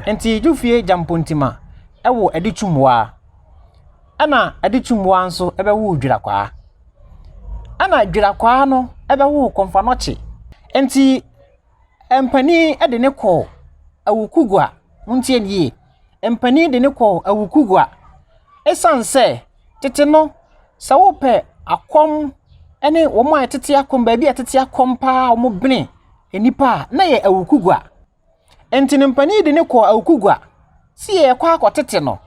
Nti Dufie Gyampontima woo Adutwumwaa. Ɛna Adutwumwaa nso bɛwoo Dwirakwaa. Ɛna Dwirakwaa no bɛwoo Kɔmfoanɔkye. Nti mpanin de no kɔɔ Awukugua. Montie no yie. Mpanin de no kɔɔ Awukugua. Ɛsiane sɛ tete no, sɛ wopɛ akɔm ne wɔn a wɔtete akɔm, baabi a wɔtete akɔm pa ara a wɔbene nnipa a, na ɛyɛ Awukugua. Enti no mpanin de no kɔɔ Awukugua sɛ yɛrekɔ akɔtete no.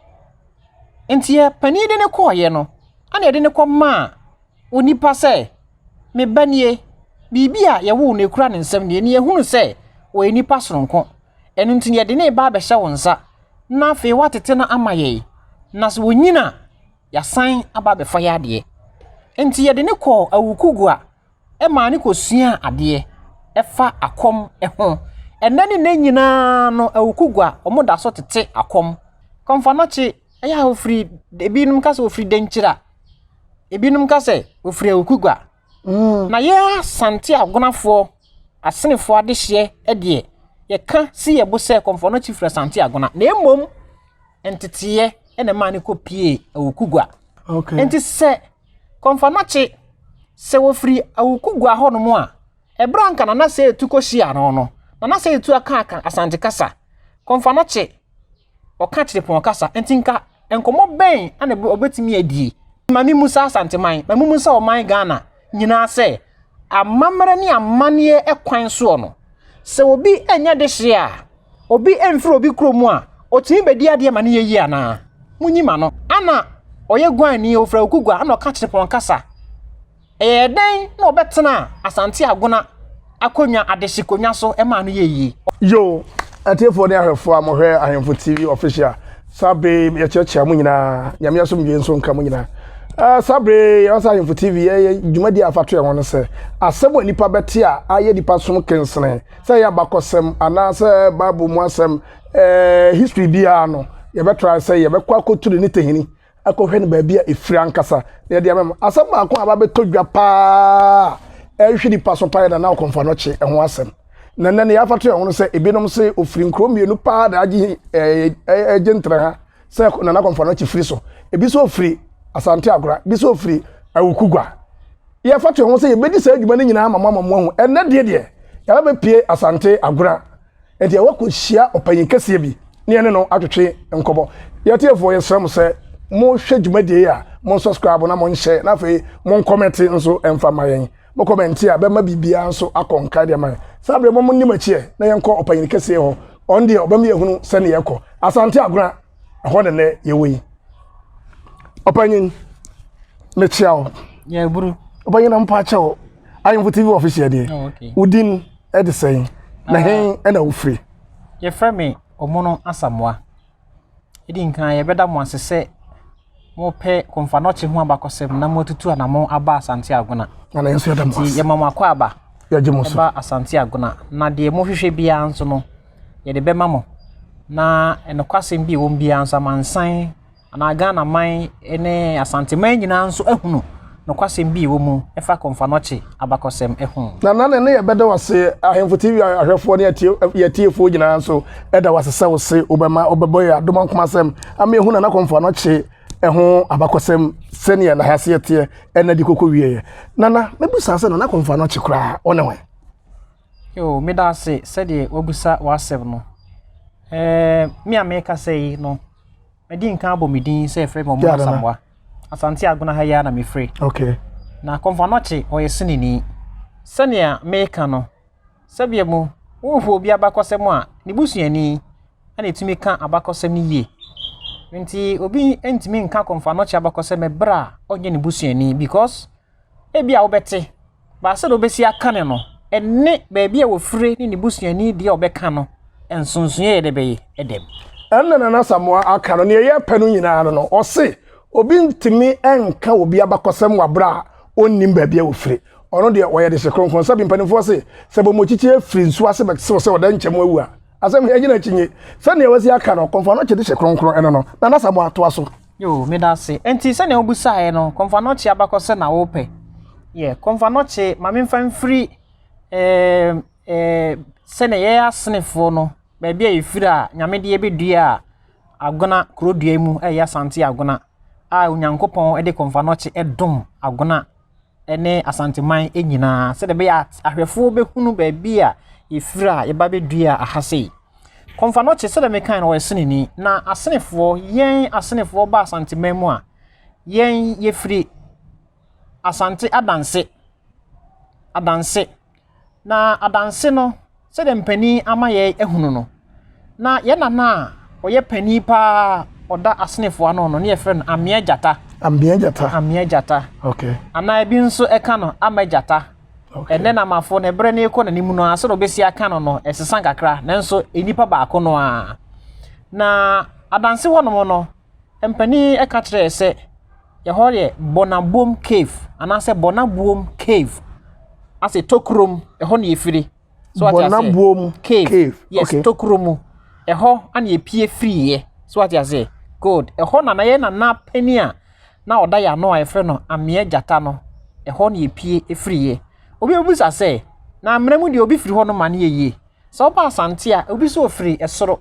Enti yɛ panin de no kɔeɛ no, ɛna yɛde no kɔmaa onipa sɛ, me ba nie, biribi a yɛwoo no ɛkura ne nsam nie, na yɛhunu sɛ ɔyɛ nipa sononko. Ɛno nti yɛde no reba abɛhyɛ wo nsa, na afei woatete no ama yɛn. Na sɛ ɔnyini a, yɛasan aba abɛfa yɛn adeɛ. Enti yɛde no kɔɔ Awukugua maa no kɔsuaa adeɛ fa akɔm ho. Ɛnnɛ ne nnɛ nyinaa no, Awukugua, wɔda so tete akɔm. Kɔmfoanɔkye, ɛyɛ a wɔfiri, ebinom ka sɛ wɔfiri Denkyira, ebinom ka sɛ wɔfiri Awukugua. Na yɛn Asante Agonafoɔ, Asenefoɔ adehyeɛ deɛ, yɛka si yɛn bo sɛ Kɔmfoanɔkye firi Asante Agona. Na mmom, nteteeɛ na ɛmaa no kɔpuee Awukugua. Okay. Nti sɛ Kɔmfoanɔkye, sɛ wɔfiri Awukugua hɔnom a, ɛberɛ a anka Nana Sɛɛtu kɔhyia no no, Nana Sɛɛtu aka aka Asante kasa. Kɔmfoanɔkye, ɔka Kyerepɔn kasa. Nti nka nkɔmmɔ bɛn na ɔbɛtumi adie? Ma memmusa Asanteman, ma memmusa ɔman Ghana nyinaa sɛ, amammerɛ ne amanneɛ kwan soɔ no, sɛ obi nyɛ dehyeɛ a, Obi mfiri obi kuro mu a, ɔtumi bɛdi adeɛ ma no yɛ yie anaa? Monyi ma no. Ana ɔyɛ guanni, ɔfiri Awukugua, ana ɔka Kyerepɔn kasa. Ɛyɛɛ dɛn na ɔbɛtenaa Asante Agona akonnwa, adehye konwa so maa no yɛɛ yie? Yo, atiefoɔ ne ahwɛfoɔ a mohwɛ Ahemfo TV Official, saa bere yi yɛkyerɛkyerɛ mo nyinaa, Nyame asomdwoe nso nka mo nyinaa. Uh, saa bere yi yɛwɔ sɛ Ahemfo TV yɛyɛ dwumadi a afa to yɛn ho no sɛ asɛm a nipa bɛte a ayɛ nipa som kensene sɛ ɛyɛ abakɔsɛm anaasɛ Bible mu asɛm, ɛɛ history biara no, yɛbɛtra sɛ yɛbɛkɔ akɔturu ne tehini akɔhwɛ no baabi a ɛfiri ankasa na yɛde ama mu. Asɛm baako a aba bɛtɔ dwa paa ɛrehwɛ nipa so paa yɛ Nana Ɔkɔmfoanɔkye ho asɛm. Na nnɛ no yɛafa to yɛn ho no sɛ ebinom se ofiri nkuro mmienu paa na agye ɛɛ ɛgye ntra ha sɛ Nana Kɔmfoanɔkye firi so. Ebi nso ofiri Asante Agora, ebi nso ofiri Awukugua. Yɛfa to ho sɛ yɛbɛdi saa adwuma no nyinaa ama mo ama mo ahu. Ɛnnɛ deɛ deɛ, yɛaba bɛpie Asante Agora. Nti yɛwɔ kɔhyia ɔpanyin kɛseɛ bi ne yɛne no atwetwe nkɔmmɔ. Yɛtiefoɔ yɛsrɛ mo sɛ mohwɛ dwumadie yi a, mo subscribe na mo nhyɛ na afei mo nkɔmɛnte nso mfa ma yɛn. Mo kɔmɛnte a bɛma biribiara nso akɔ nkan de ama yɛn. Saa berɛ mo mo nni m'akyi ɛ na yɛnkɔ ɔpanyin kɛseɛ hɔ. Ɔno deɛ ɔbɛma yɛahunu sɛdeɛ yɛkɔ. Asante Agona, ɛhɔ na nnɛ yɛwɔ yi. Ɔpanyin, mekyia wo. Yɛburu. Ɔpanyin na mpa kyɛw. Ahemfo TV official deɛ. Oh, okay. Wo din de sɛn? Na Ah. hen na wofiri? Yɛfrɛ me Omono Asamoah. Ɛdi nkan yɛbɛda mo ase sɛ mopɛ Komfo-Anokye ho abakɔsɛm na moatutu anammɔn aba Asante Agona. Na na yɛn nso yɛda mo Nti ase. yɛma mo akɔ aba Yɛgye mo so. ɛba Asante Agona. Na deɛ mohwehwɛ biara nso no, yɛde bɛma mo. Na nokwasɛm bi a ɛwɔ mu biara nso amansan anaa Ghana man ne Asante man nyinaa nso ahunu nokwasɛm bi a ɛwɔ mu ɛfa Komfo-Anokye abakɔsɛm ho. Na na ne yɛbɛda wo ase Ahemfo TV ahwɛfoɔ ne yɛtiefoɔ nyinaa nso ɛda wo ase sɛ wo se wobɛma wobɛbɔ yɛ adom ankomasɛm ama yɛhu Nana Komfo-Anokye ɛho abakɔsɛm sɛdeɛ n'ahaseɛ teɛ ɛna de kɔkɔ wieɛ. Nana, mɛbusa sɛ Nana Komfo-Anokye koraa ɔne hwan? Yo, meda ase sɛdeɛ wabusa w'asɛm no. Ɛɛ, me a mekasa yi no, madi nkan abɔ me din sɛ yɛfrɛ me Ɔmo Asamoah. Asante Agona ha yi ara na mefiri. Okay. Na Komfo-Anokye ɔyɛ Senini. Sɛnea meka no, sɛbea mu, wohu obi abakɔsɛm a, ne busuani na ɛtumi ka abakɔsɛm no yie. Nti obi ntumi nka Komfo-Anokye abakɔsɛm berɛ a ɔnyɛ ne busuani because Ebia wobɛte, but sɛdeɛ wobɛsi aka no no, ɛne baabi a wɔfire ne ne busuani deɛ a ɔbɛka no, nsonsonoeɛ yɛ dɛ bɛyɛ dɛm. Ɛnna Nana Asamoah aka no, nea yɛpɛ no nyinaa no no, ɔse obi ntumi nka obi abakɔsɛm wɔ aberɛ a ɔnnim baabi a ɔfiri. Ɔno deɛ ɔyɛ dehye kronkron. Sɛbi mpanimfoɔ se, sɛ bɔmmɔkyikyi firi nsuo ase bɛsew sɛ ɔda nkyɛmu awu a, asɛm yɛgyina akyinnye. Sɛnea wasi aka no, Kɔmfo Anokye dehye kronkron ɛno no, Nana Asamoah toa so. Yoo, meda ase. Enti sɛnea wobisaeɛ no, Kɔmfo Anokye abakɔsɛ na wopɛ? Yeah, Kɔmfo Anokye, ma memfa mfiri eh, eh, sɛnea yɛyɛ asenefoɔ no. Baabi a yɛfiri a Nyame de yɛbɛdua Agona kuro dua mu ɛyɛ Asante Agona a Onyankopɔn de Kɔmfanɔkye dom Agona ne Asanteman nyinaa sɛdeɛ ɛbɛyɛ a ahwɛfoɔ bɛhunu baabi a yɛfiri a yɛba bɛdua aha sei. Kɔmfanɔkye sɛdeɛ mekae no ɔyɛ Seneni na Asenefoɔ yɛn Asenefoɔ ba Asanteman mu a yɛn yɛfiri Asante Adanse Adanse Na adanse no, sɛdeɛ mpanin ama yɛn ahunu no, na yɛn nana a ɔyɛ panin paa ɔda asenefoɔ ano no, ne yɛfrɛ no Amea Gyata. Amea Gyata. Amea Gyata. Okay. Anaa ebi nso ɛka no Ama Gyata. Okay. Ɛnɛ namafoɔ no ɛberɛ no rekɔ n'anim no ara sɛdeɛ ɔbɛsi aka no no ɛsesa kakra nanso nnipa baako no ara. Na adanse hɔnom no, mpanin ɛka kyerɛɛ sɛ Ɛhɔ yɛ Bɔnabom cave anaasɛ Bɔnabuom cave. Ase tokuro mu, ɛhɔ na yɛfiri. So wate aseɛ? Bɔnabuom cave. cave. Yes, okay. tokuro mu. Ɛhɔ ana yɛpie firiiɛ. So wate aseɛ? Good. Ɛhɔ na na yɛ nana panin a na ɔda yɛn ano a yɛfrɛ no Ameɛ Gyata no. Ɛhɔ na yɛpie firiiɛ. Obi bɛbisa sɛ, na amena mu deɛ obi firi hɔ no ma no yɛ yie? Sɛ woba Asante a, obi sɛ ɔfiri ɛsoro.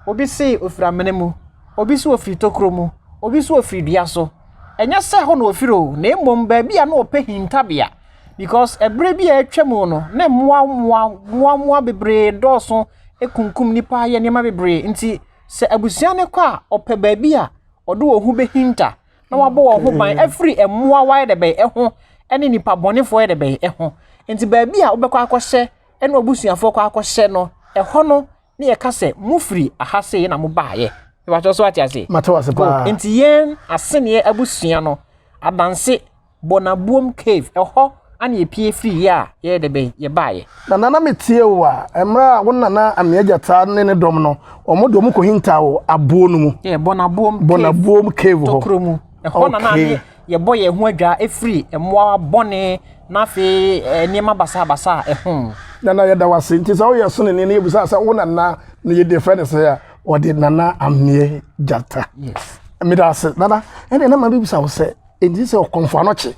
Obi se ofiri amena mu, obi se ofiri tokuro mu, obi se ofiri dua so. Ɛnyɛ sɛ hɔ na ofiri o, na mmom baabi a na ɔpɛ hintabea. Because ɛberɛ bi a atwa mu no, na mmoa mmoa mmoa mmoa bebree dɔɔso kunkum nnipa yɛ nneɛma bebree. Nti sɛ abusua no kɔ a, ɔpɛ baabi a ɔde wɔn ho bɛhinta na wabɔ wɔn ho ban afiri mmoawa yɛ dɛ bɛn ɛho ne nnipa bɔnefoɔ yɛ dɛ bɛn ɛho. Nti baabi a wobɛkɔ akɔhyɛ ne w'abusuafoɔ kɔ akɔhyɛ no, ɛhɔ no ne yɛka sɛ mofiri aha sei na mobaeɛ. Mepakyɛw so ate ase? Mate wase paa. Nti yɛn aseneɛ abusua no, Adanse, Bɔnabuom Cave, ɛhɔ ana yɛpie firi yɛ a yɛyɛ dɛ bɛn yɛbaeɛ. Na nana metie wo a, mmerɛ a wo nana Amea Gyata ne ne dɔm no, wɔn de wɔn kɔhintaa wɔ aboɔ no mu. Yɛ Bɔnabuom Cave. Bɔnabuom Cave hɔ. Tokuro mu. Ɛhɔ na na ne yɛbɔ yɛn ho adwaa firi mmoawa bɔne na afei nneɛma basabasa a ɛho. Nana yɛda wo ase. Nti sɛ woyɛ sonene na yɛbisa sɛ wo nana no yɛde frɛ no sɛ a, wɔde Nana Ameɛ Gyata. Yes. Meda ase. Nana, ɛnna na ma bibisa wo sɛ, ɛnti sɛ ɔkɔmfo anɔkye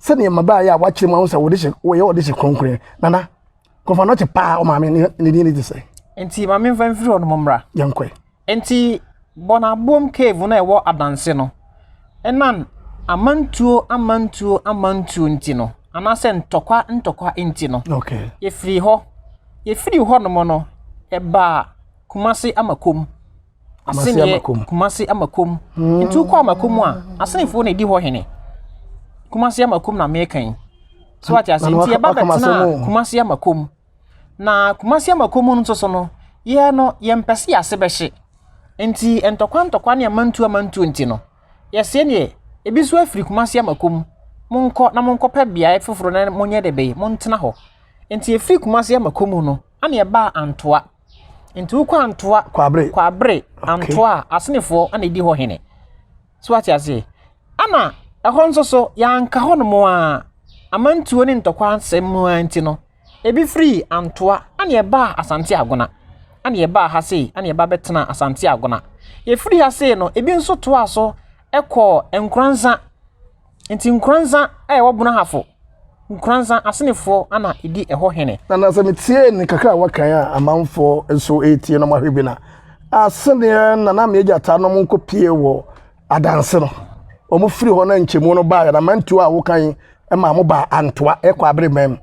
sɛdeɛ mmabaayɛ a wakyerɛ mu ahu sɛ wɔde hyɛ wɔyɛ wɔde hyɛ kronkron. Nana, kɔmfo anɔkye paa ɔmaame ne din ne te sɛ. Nti ma memfa mfiri hɔ nom mmra. Yɛnkɔe. Enti Bɔnaboom Cave no a ɛwɔ Adanse no, ɛnam amantuo amantuo amantuo nti no, anaasɛ ntɔkwa ntɔkwa nti no, okay. yɛfirii hɔ. Yɛfirii hɔnom no, ɛbaa Kumase Amakom. Kumase Amakom. Kumase Amakom. Hmm. Nti wokɔ Amakom a, Asenefoɔ na ɛdi hɔ hene. Kumase Amakom na meka yi. So ate ase, nti yɛba bɛtena Kumase Amakom. Na Kumasi Amakom no nso so no, yɛn no, yɛmpɛ sɛ yɛn ase bɛhye. Nti ntɔkwa ntɔkwa ne amantuo amantuo nti no, yɛseɛ neɛ, ebi nso afiri Kumasi Amakom, monkɔ na monkɔpɛ beaeɛ foforɔ na monyɛ dɛ bɛyi, montena hɔ. Nti yɛfiri Kumasi Amakom no, ana yɛbaa Antoa. Nti wokɔ Antoa, Kwabre, Kwabre, Antoa a, Asenefoɔ ana ɛdi hɔ hene. So wate aseɛ? Ana ɛhɔ nso so, yɛanka hɔ nom a, amantuo ne ntɔkwa asɛm mu ara nti no, Ebi firii Antoa ɛna ɛbaa Asante Agona. Ɛna ɛbaa ha sei ɛna ɛba bɛtenaa Asante Agona. Yɛfiri ha sei no, ebi nso toaa so kɔɔ Nkoranza. Nti Nkoranza a ɛwɔ Bono Ahafo, Nkoranza Asenefoɔ ɛna ɛdi ɛhɔ hene. Na na sɛ metiee ne kakra a wɔkan a amanfoɔ nso retie na wɔahwɛ bi no a, aseneɛ Nana Ameagyata nom nkɔpie wɔ Adanse no, wɔn firi hɔ na nkyɛmu no baeɛ na mantuo a woka yi ma mo baa Antoa ɛkɔ abere mɛm.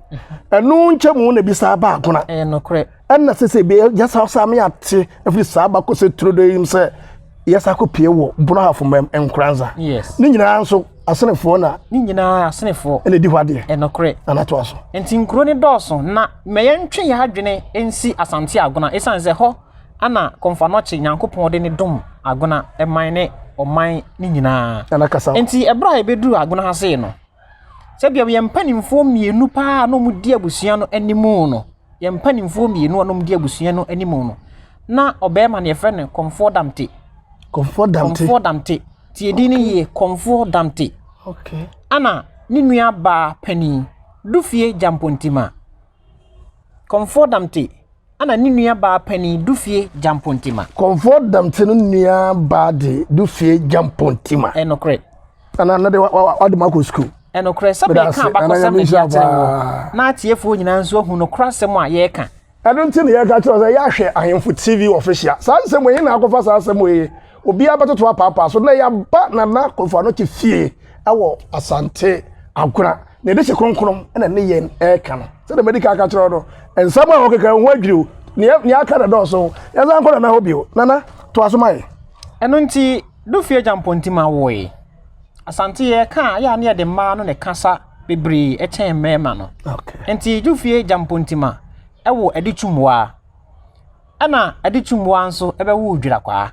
Ɛno nkyɛmu na ebi saa ba Agona. Ɛyɛ nokorɛ. Ɛna sɛ sɛ ebi yɛsa sa me ate afiri saa ba kɔ sɛ turodo yi sɛ yɛsa kɔ pie wɔ Bono Ahafo mɛm Nkoranza. Yes. Ne nyinaa nso asenefoɔ na. Ne nyinaa asenefoɔ. Ɛna edi hɔ adeɛ. Ɛnokorɛ. Na natoa so. Nti nkuro no dɔɔso na ma yɛntwe yɛn adwene nsi Asante Agona ɛsiane sɛ hɔ Ana Komfo Anokye Nyankopɔn de ne dom Agona man ne ɔman no nyinaa. Nti ɛberɛ a yɛbɛduru Agona ha sei no, sɛdeɛ yɛn mpanimfoɔ mmienu paa na wɔdi abusua no anim no, yɛn mpanimfoɔ mmienu a na wɔdi abusua no anim no, na ɔbarima no yɛfrɛ no Komfoɔ Damte. Komfoɔ Damte. Komfoɔ Damte. Tie din no yie, Komfoɔ Damte. Okay. Ana ne nua baa panin, Dufie Gyampontima. Komfoɔ Damte ɛna ne nua baa panin Dufie Gyampontima. Komfoɔ Damte no nua baa de Dufie Gyampontima. Ɛnokorɛ. Ɛna na de wade mu akɔ sukuu. Ɛnokorɛ sɛ meka abakɔsɛm na de akyerɛ wɔ na atiefoɔ nyinaa nso ahu nokorɛ asɛm a yɛreka. Ɛno nti na yɛka kyerɛ sɛ yɛahwɛ Ahemfo TV official. Saa nsɛm wei na akɔfa saa asɛm wei. Obiara bɛtoto apaapaa so na yɛaba Nana Komfo Anokye fie ɛwɔ Asante Agona. Na ɛde hyɛ kronkron ɛna ne yɛn ɛreka no. Sɛdeɛ madi kan aka kyerɛ no, nsɛm a wɔkeka ho adwiriw. Nea nea aka na dɔɔso. Yɛnsan nkɔ Nana hɔ bio. Nana, toa so ma yɛn. Ɛno nti Dufie Agya Mpontima woe. Asante yɛka a, yɛ a ne yɛde mmaa no na ɛkasa bebree kyɛn mmarima no. Okay. Nti Dufie Agya Mpontima ɛwɔ Aditwumwaa. Ɛna Aditwumwaa nso ɛbɛwoo Dwirakwaa.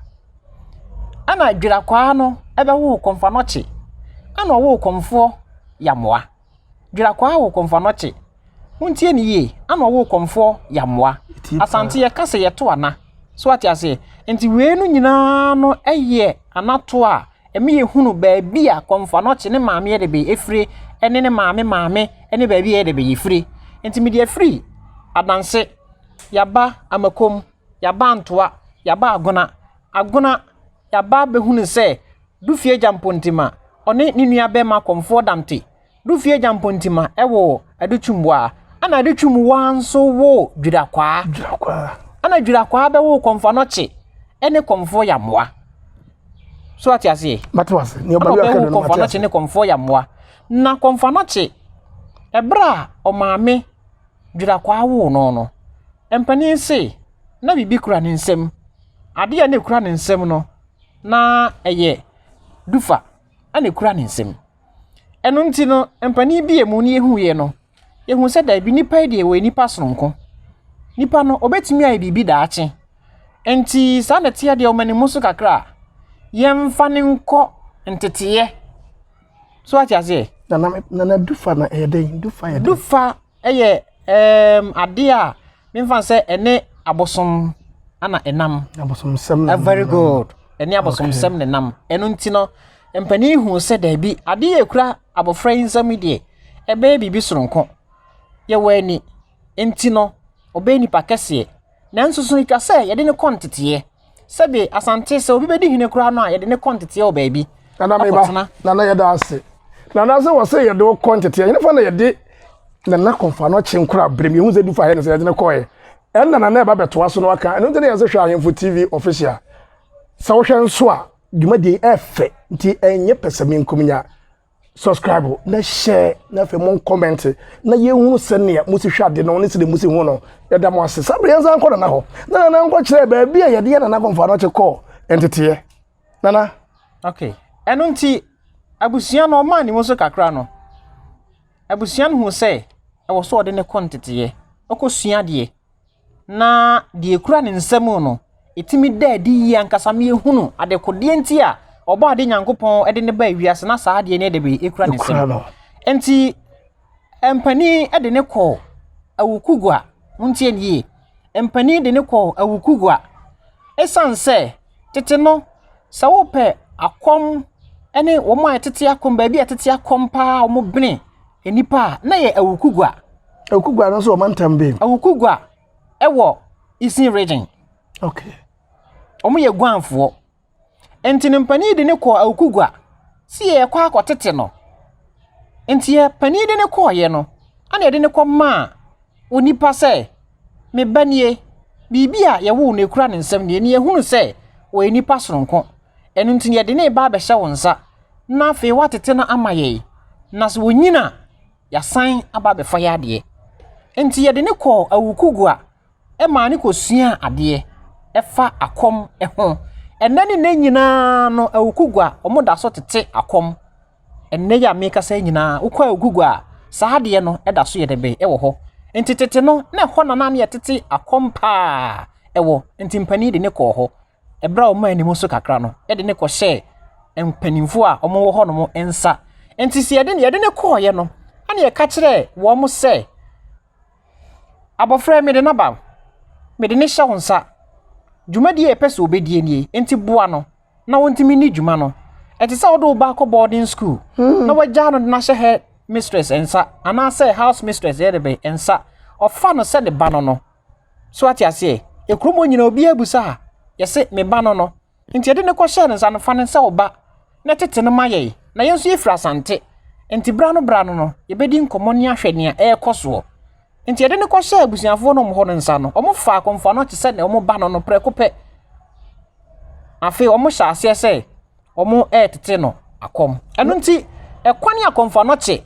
Ɛna Dwirakwaa no ɛbɛwoo Kɔmfanɔkye. Ɛna ɔwoo Kɔmfoɔ Yamoa. Dwirakwaa woo Kɔmfanɔkye. Montie no yie, ɛna ɔwoo Kɔmfoɔ Yamoa. Asante yɛka sɛ yɛto ana. So ate aseɛ? Nti wei no nyinaa no ɛyɛ anatoɔ a ɛma yɛhunu baabi a Kɔmfoanɔkye ne maame yɛ de bɛ efire ɛne ne maame maame ɛne baabi a yɛ de bɛ yɛfire. Nti mede afiri Adanse, yaba Amakom, yaba Antoa, yaba Agona. Agona, yaba abɛhunu sɛ Dufie Agya Mpontima, ɔne ne nua bɛrima Kɔmfoɔ Dante. Dufie Agya Mpontima ɛwɔ Adutwumwaa, ɛna Adutwumwaa nso woo Dwirakwaa. Dwirakwaa. Ɛna Dwirakwaa bɛwoo Kɔmfoanɔkye ɛne Kɔmfoɔ Yamoa. So ate aseɛ? Mate ase. Nea Ɛna ɔba bi aka ɔbɛwoo do no mate Kɔmfoanɔkye ase. ne Kɔmfoɔ Yamoa. Na Kɔmfoanɔkye, ɛberɛ a ɔmaame Dwirakwaa woo no no, mpanin se na biribi kura ne nsam. Adeɛ a na ɛkura ne nsam no, na ɛyɛ dufa ɛna ɛkura ne nsam. Ɛno nti no, mpanin bie mu ne yɛhuiɛ no, yɛhu sɛ daabi nipa yi deɛ wɔyɛ nipa sononko. Nipa no, ɔbɛtumi ayɛ biribi daakye. Nti saa na ɛteɛ deɛ ɔma ne mu so kakra a, yɛmfa ne nkɔ nteteeɛ. So ate aseɛ? Nana Nana Dufa na ɛyɛ dɛn? Dufa yɛ dɛn? Dufa yɛ adeɛ a memfa sɛ ɛne abosom ana ɛnam. Abosomsɛm na Very good. Ɛne abosomsɛm na ɛnam. Ɛno nti no, mpanin hu sɛ daabi, adeɛ a ɛkura abɔfra yi nsam yi deɛ, ɛbɛyɛ biribi soronko. Yɛwɔ ani. Nti no, ɔbɛyɛ nipa kɛseɛ. Nanso so etwa sɛ yɛde no kɔ nteteeɛ. Sɛbe Asante sɛ obi bɛdi hene koraa no a, yɛde no kɔ nteteeɛ wɔ baabi. Nana meba. Akɔtena. Nana yɛda ase. Nana sɛ wɔ sɛ yɛde wo kɔ nteteɛ. Yɛne fa na yɛde Nana Kɔmfoanɔkye nkora berem. Yɛhu sɛ Dufa hɛ no sɛ yɛde no kɔɛ. Ɛnna Nana ɛba bɛtoa so no aka. Ɛno nti na yɛsɛ hwɛ Ahemfo TV official. Sɛ wohwɛ nso a, dwumadie yi ɛfɛ nti ɛnyɛ pɛsɛmenkominya. Subscribe na share na afei mo comment na yɛhunu sɛnea mo si hwɛ ade no ne sɛnea mo si hu no. Yɛda mo ase. Saa bere yɛnsan nkɔ Nana hɔ. Na Nana nkɔkyerɛ baabi a yɛde yɛ Nana Kɔmfoanɔkye kɔɔ nteteɛ. Nana. Okay. Ɛno nti, abusua no ɔmaa ne mu so kakra no, abusua no hu sɛ ɛwɔ sɛ ɔde ne kɔ nteteeɛ, ɔkɔsua adeɛ. Na deɛ ekura ne nsam no, ɛtumi da adi yie ankasa ma yɛhunu adekodeɛ nti a ɔbɔ ade Nyankopɔn de ne baa wiase na saa adeɛ no ɛde bɛ ekura ne Ekura nsam. no. Nti, mpanin de ne kɔɔ Awukugua. Montie no yie. Mpanin de ne kɔɔ Awukugua. Ɛsiane sɛ tete no, sɛ wopɛ akɔm ne wɔn a ɛtete akɔm, baabi a ɛtete akɔm paa a wɔbene nnipa a, na yɛ Awukugua. Awukugua no nso wɔ mantam bɛn mu? Awukugua ɛwɔ Eastern Region. Okay. Wɔn yɛ Guanfoɔ. Nti no mpanin de ne kɔɔ Awukugua sɛ yɛrekɔ akɔtete no. Nti yɛ panin de ne kɔɔeɛ no, ɛna yɛde ne kɔmaa onipa sɛ, me ba nie, biribi a yɛwoo no ekura ne nsam nie, na yɛhunu sɛ ɔyɛ nipa soronko. Ɛno nti yɛde ne ba abɛhyɛ wo nsa, na afei woatete no ama yɛn. Na sɛ ɔnyini a, yɛasan aba abɛfa yɛ adeɛ. Nti yɛde ne kɔɔ Awukugua ɛmaa ne kɔsuaa adeɛ ɛfa akɔm ho. Ɛnnɛ ne nnɛ nyinaa no, Awukugua, wɔn da so tete akɔm. Ɛnnɛ yi a mekasa yi nyinaa, wokɔ Awukugua a, saa adeɛ no ɛda so yɛ dɛ bɛn ɛwɔ hɔ. Nti tete no, na ɛhɔ na na yɛtete akɔm paa ɛwɔ. Nti mpanin de ne kɔɔ hɔ. Ɛberɛ a wɔmaa anim so kakra no, ɛde ne kɔhyɛɛ mpanimfoɔ a wɔwɔ hɔnom nsa. Nti sɛ yɛde ne kɔɔeɛ no, ɛna yɛka kyerɛɛ wɔn sɛ, abɔfra yi mede no aba, mede no hyɛ wo nsa. Dwumadie a yɛpɛ sɛ ɔbɛdie nie, nti boa no na ɔntumi nni dwuma no. Ɛte sɛ wode wo ba akɔ boarding school na wagyaa no de no ahyɛ head mistress nsa anaasɛ house mistress yɛ de bɛn nsa. Ɔfa no sɛ ne ba no no. So ate aseɛ? Ekurom hɔ nyinaa obiara bisa a, yɛse me ba no no. Nti yɛde no kɔhyɛɛ ne nsa no, fa no sɛ wo ba na tete no ma yɛn. Na yɛn nso yɛfiri Asante. Nti bra no bra no no, yɛbɛdi nkɔmmɔ ne ahwɛ nea ɛrekɔ soɔ. Nti yɛde no kɔhyɛɛ abusuafoɔ no hɔ no nsa no, wɔfaa Kɔmfo Anɔkye sɛ wɔn ba no no prɛko pɛ. Afei wɔhyɛ aseɛ sɛ wɔretete no akɔm. Ɛno nti, ɛkwan a Kɔmfo Anɔkye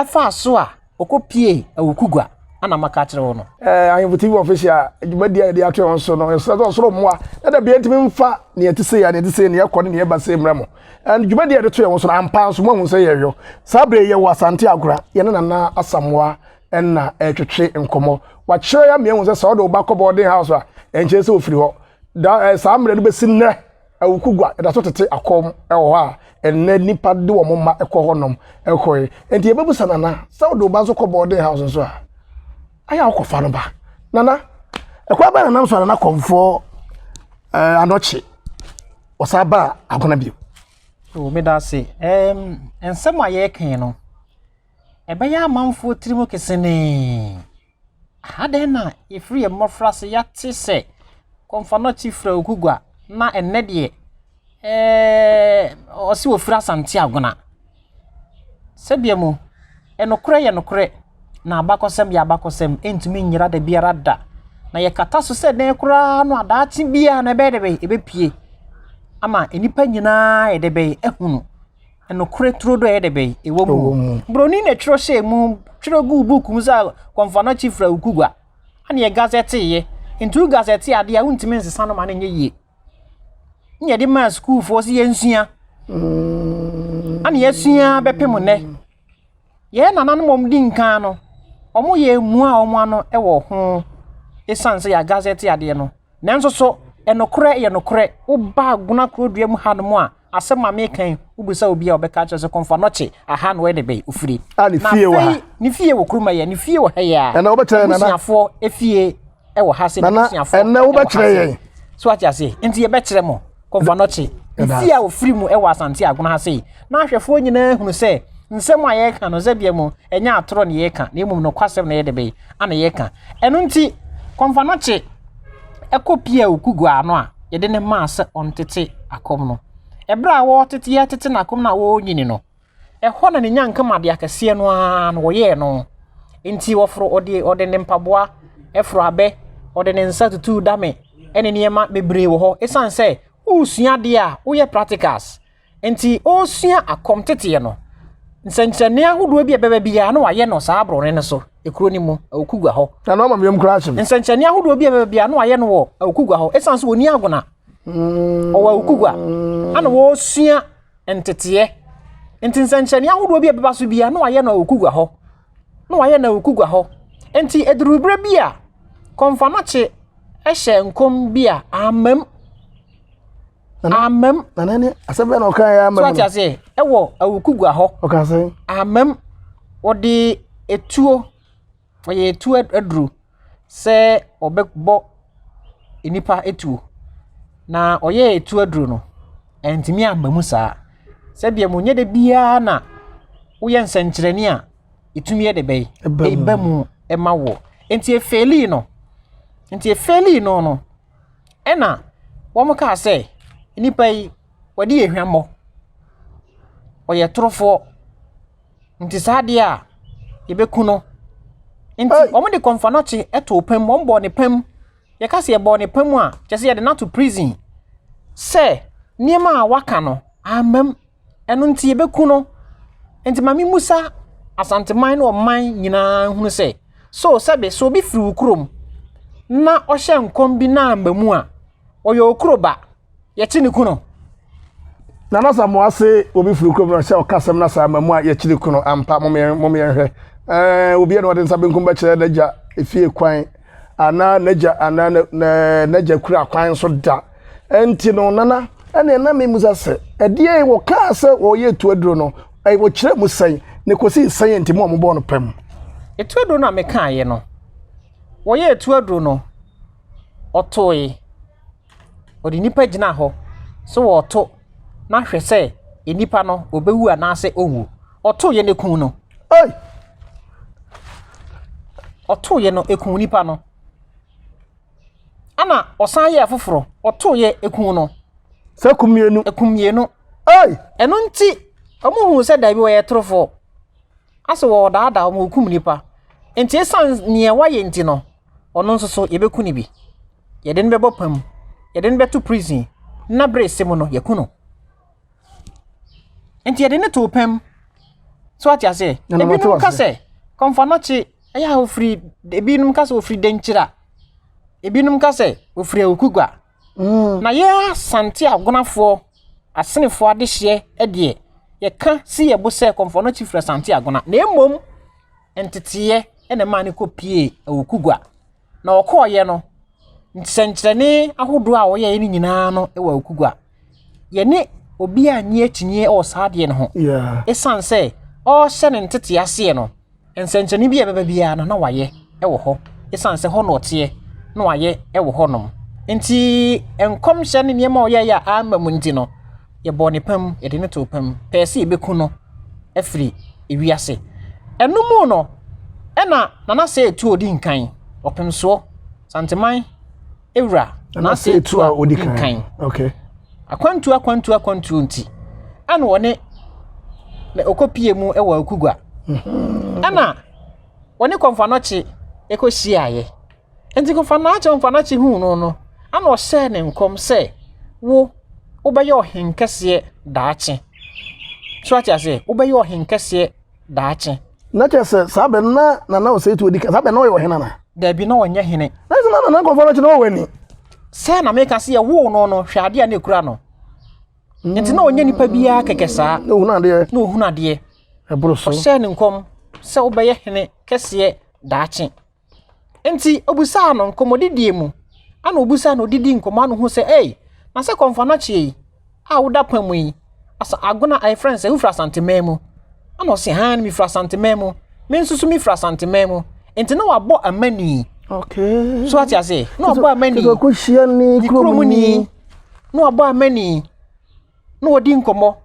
faa so a ɔkɔpuee Awukugua ana maka akyerɛ wo no. Eh, Ahemfo TV official dwumadi a yɛde ato yɛn so no, yɛsrɛ sɛ ɔsoro mmoa na da bia ntumi mfa nea ɛte sei a nea ɛte sei nea ɛkɔ ne nea ɛba sei mmerɛ mo. And dwumadi a yɛde to yɛn so no ampa nso moahu sɛ yɛyɔ. Saa bere yɛwɔ Asante Agora, yɛne Nana Asamoah ɛna ɛretwetwe nkɔmmɔ. Wakyerɛ yɛ ama yɛahu sɛ sɛ ɔde wo ba kɔ boarding house a, ɛnkyerɛ sɛ ofiri hɔ. Da, eh, saa mmerɛ no bɛsi nnɛ Awukugua ɛda so tete akɔm wɔ hɔ a ɛnnɛ nnipa de wɔn mma kɔ hɔnom kɔe. Enti yɛbɛbusa Nana sɛ wode wo ba nso kɔ boarding house nso a, ayɛ a wokɔfa no ba. Nana, ɛkwan bɛn na nam so a Nana Kɔmfoɔ eh, Anɔkye ɔsan baa Agona bio? Oh, meda ase. Um, nsɛm a yɛreka no, ɛbɛyɛ amanfoɔ tirim kesenee. Adɛn na yɛfiri yɛn mmɔfraase yɛate sɛ Kɔmfoanɔkye firi Awukugua na ɛnnɛ deɛ ɛɛ ɔse ɔfiri Asante Agona. Sɛdeɛ mu, nokorɛ yɛ nokorɛ na abakɔsɛm yɛ abakɔsɛm, ɛntumi nyera da biara da. Na yɛkata so sɛ dɛn koraa no a, daakye biara no ɛbɛyɛ dɛ bɛn, ɛbɛpue ama nnipa nyinaa ayɛ dɛ bɛn ahunu. Nokorɛ turodoo a ɛyɛ dɛ bɛn? Ɛwɔ mu. Buroni na twerɛ hyɛɛ mu, twerɛ guu book mu sɛ Kɔmfoanɔkye firi Awukugua. Ɛna yɛ gazɛteeɛ. Nti wo gazɛte adeɛ a wontumi nsesa no ma no nyɛ yie. Ne yɛde maa sukuufoɔ sɛ yɛnsua. Ɛna yɛasua bɛpem nnɛ. Yɛn nananom a wɔdi nkan no, wɔyɛɛ mua wɔn ano wɔ ho ɛsiane sɛ yɛagazɛte adeɛ no. Nanso so nokorɛ yɛ nokorɛ? Woba Agona kurodua mu hanom a, asɛm a meka yi, wobisa obi a ɔbɛka akyerɛ sɛ Kɔmfo Anɔkye, aha na ɔyɛ de bɛn, ofiri. A ne fie wɔ ha. Ne fie wɔ kurom ha yi, ne fie wɔ ha yi a. Ɛnna wobɛkyerɛ yɛn nana. Abusuafoɔ fie wɔ ha se, Nana, n'abusuafoɔ ɛnna wɔ ha wobɛkyerɛ se. yɛn. So ate aseɛ? Nti yɛbɛkyerɛ mo Kɔmfo Anɔkye, ne fie a ofiri mu wɔ Asante Agona ha sei. Na ahwɛfoɔ nyinaa hunu sɛ nsɛm a yɛreka no, sɛdeɛ mu, ɛnyɛ atorɔ na yɛreka, na mmom nokwasɛm na yɛde bɛyi, ana yɛreka. Ɛno nti, Kɔmfo Anɔkye kɔ pia Okugua ano a yɛde no maa sɛ ɔntete akɔm no. Ɛberɛ a wɔretete yɛretete no akɔm no a wɔrenyini no, ɛhɔ na ne nyankamade akɛseɛ no ara no wɔyɛɛ no. Nti wɔforo ɔde ɔde ne mpaboa foro abɛ, ɔde ne nsa tutuu dame ne nneɛma bebree wɔ hɔ. Ɛsiane sɛ woresua adeɛ a woyɛ practicals. Enti ɔresua akɔm teteɛ no, nsɛnkyerɛnne ahodoɔ bi a ɛbɛba biara na wayɛ no saa aborɔne no so, ekuro no mu, Awukugua hɔ. Na na ɔma miam koraa ahyem. Nsɛnkyerɛnne ahodoɔ bi a ɛbɛba biara na wayɛ no wɔ Awukugua hɔ. Ɛsiane sɛ ɔnni agona, ɔwɔ Awukugua, ana wɔresua nteteɛ. Nti nsɛnkyerɛnne ahodoɔ bi a ɛbɛba so biara na wayɛ no Awukugua hɔ. Na wayɛ no Awukugua hɔ. Nti ɛduruu berɛ bi a, Kɔmfoanɔkye hyɛɛ nkɔm bi a ammam. Amam. Nana ne asɛm bɛn na ɔka yɛ amam. So ate aseɛ ɛwɔ Awukugua hɔ. Ɔka sɛn. Amam wɔde etuo wɔyɛ etuo aduro sɛ ɔbɛbɔ nnipa etuo na ɔyɛɛ etuo aduro no ɛntumi amma mu saa. Sɛdeɛ mo nyɛ da biara na woyɛ nsɛnkyerɛnne a ɛtumi yɛ de bɛyi ɛba mu ɛma woɔ. Nti efeelii no nti efeelii no no. Ɛnna wɔkaa sɛ, Nnipa yi, wɔadi yɛn hwammɔ. Wɔyɛ atorofoɔ. Nti saa adeɛ a, yɛbɛku no. Nti wɔde kɔmfoanɔkye too pam, wɔbɔɔ no pam. Yɛka sɛ yɛbɔɔ no pam a, kyerɛ sɛ yɛde no ato prison sɛ nneɛma a waka no, amma mu. Ɛno nti yɛbɛku no. Nti ma memmisa Asanteman ne ɔman nyinaa nhunu sɛ, so sɛbe sɛ obi firi wo kurom na ɔhyɛ nkɔm bi na amma mu a, ɔyɛ wo kuro ba, yɛkye ne ku no? Nana Asamoah se obi firi kurom na ɔhyɛ ɔkasɛm na sɛ amma mu a yɛkye ne ku no ampa mom yɛnhwɛ. Ɛɛ obi a na ɔde nsa benkum bɛkyerɛ n'agya efie kwan anaa n'agya anaa n'agya kura kwan so da. Ɛnti no Nana ɛne na memusa sɛ ɛdeɛn wɔkaa sɛ wɔyɛ etu aduro no wɔkyerɛ mu sɛn na ɛkɔsii sɛn nti mo a mobɔɔ no pam. Etu aduro no a mekaeɛ no, wɔyɛ etu aduro no, ɔtoe. Ɔde nnipa gyinaa hɔ sɛ wɔreto na hwɛ sɛ nnipa no ɔbɛwu anaasɛ ɔnwu. Ɔtoeɛ no ɛkuu no. Ei! Ɔtoeɛ no ɛkuu nipa no. Ɛna ɔsan yɛɛ foforɔ, ɔtoeɛ ɛkuu no. Sɛ kum mmienu. Ɛkum mmienu. Ei! Ɛno nti, wɔhuu sɛ dabi wɔyɛ torofoɔ. Asɛ wɔredaadaa wɔn, wɔkum nnipa. Nti ɛsiane nea wayɛ nti no, ɔno nso so yɛbɛku no bi. Yɛde no bɛbɔ pam, yɛde no bɛto prison, na bere sɛ mu no, yɛku no. Nti yɛde no too pam. So ate aseɛ? Ebinom ka sɛ, Kɔmfanɔkye ɛyɛ a ofiri, ebinom ka sɛ ofiri Denkyira, ebinom ka sɛ ofiri Awukugua. Na yɛn Asante Agonafoɔ, Asenefoɔ adehyeɛ deɛ, yɛka si yɛn bo sɛ Kɔmfanɔkye firi Asante Agona. Na mmom, nteteeɛ na ɛmaa no kɔpuee Awukugua. Na ɔkɔeɛ no, nsɛnkyerɛnne ahodoɔ a ɔyɛeɛ no nyinaa no wɔ Awukugua. Yɛne obi annye akyinnyeɛ wɔ saa adeɛ no ho. Ɛsiane sɛ ɔrehyɛ ne nteteeɛ aseɛ no, nsɛnkyerɛnne bi a ɛbɛba biara no na wayɛ wɔ hɔ. Ɛsiane sɛ hɔ na ɔteɛ na wayɛ wɔ hɔnom. Nti nkɔmhyɛ ne nneɛma a ɔyɛeɛ a amma mu nti no, yɛbɔɔ ne pam, yɛde no too pam, pɛɛ sɛ yɛbɛku no afiri ewiase. Ɛno mu no, ɛna Nana Sɛ Etu a ɔdi nkan, Ɔpemsoɔ, Santeman ewura Nana Sɛ Etu a ɔdi kan. Okay. Akwantuo akwantuo akwantuo nti, ɛna ɔne na ɔkɔpie mu wɔ Akugua. Ɛna ɔne Kɔmfoanɔkye ɛkɔhyiaeɛ. Enti Kɔmfoanɔkye Kɔmfoanɔkye huu no no, ɛna ɔhyɛɛ ne nkɔm sɛ, Wo, wobɛyɛ ɔhenkɛseɛ daakye. So ate aseɛ? Wobɛyɛ ɔhenkɛseɛ daakye. Na kyerɛ sɛ saa bɛ na Nana Osei Tuo di kan, saa bɛ na ɔyɛ ɔhene anaa? Dabi, na ɔnyɛ hene. Na sɛ na Nana Kɔmfoanɔkye na ɔwɔ ani. Sɛ na meka sɛ yɛwoo no no, hwɛ adeɛ a na ɛkura no. Nti na ɔnyɛ nipa biara kɛkɛ saa. Na ɔhunu adeɛ. Na ɔhunu adeɛ. Ɛboro so. Ɔhyɛɛ ne nkɔm sɛ wobɛyɛ hene kɛseɛ daakye. Enti obisaa no nkɔmmɔdidie mu, ɛna obisaa no odidi nkɔmmɔ ano hu sɛ, ei, na sɛ Kɔmfoanɔkye yi a woda pa mu yi, asa agona a yɛfrɛ no sɛ wofiri Asanteman mu. Ɛna ɔse, haa, mefiri Asanteman mu. Me nso so mefiri Asanteman mu. Enti na wabɔ amani. Okay. So ate ase? Na wabɔ amani. Kyerɛ kɔhyia ne Ne kurom ni. Na wabɔ amani. na wɔdi nkɔmmɔ.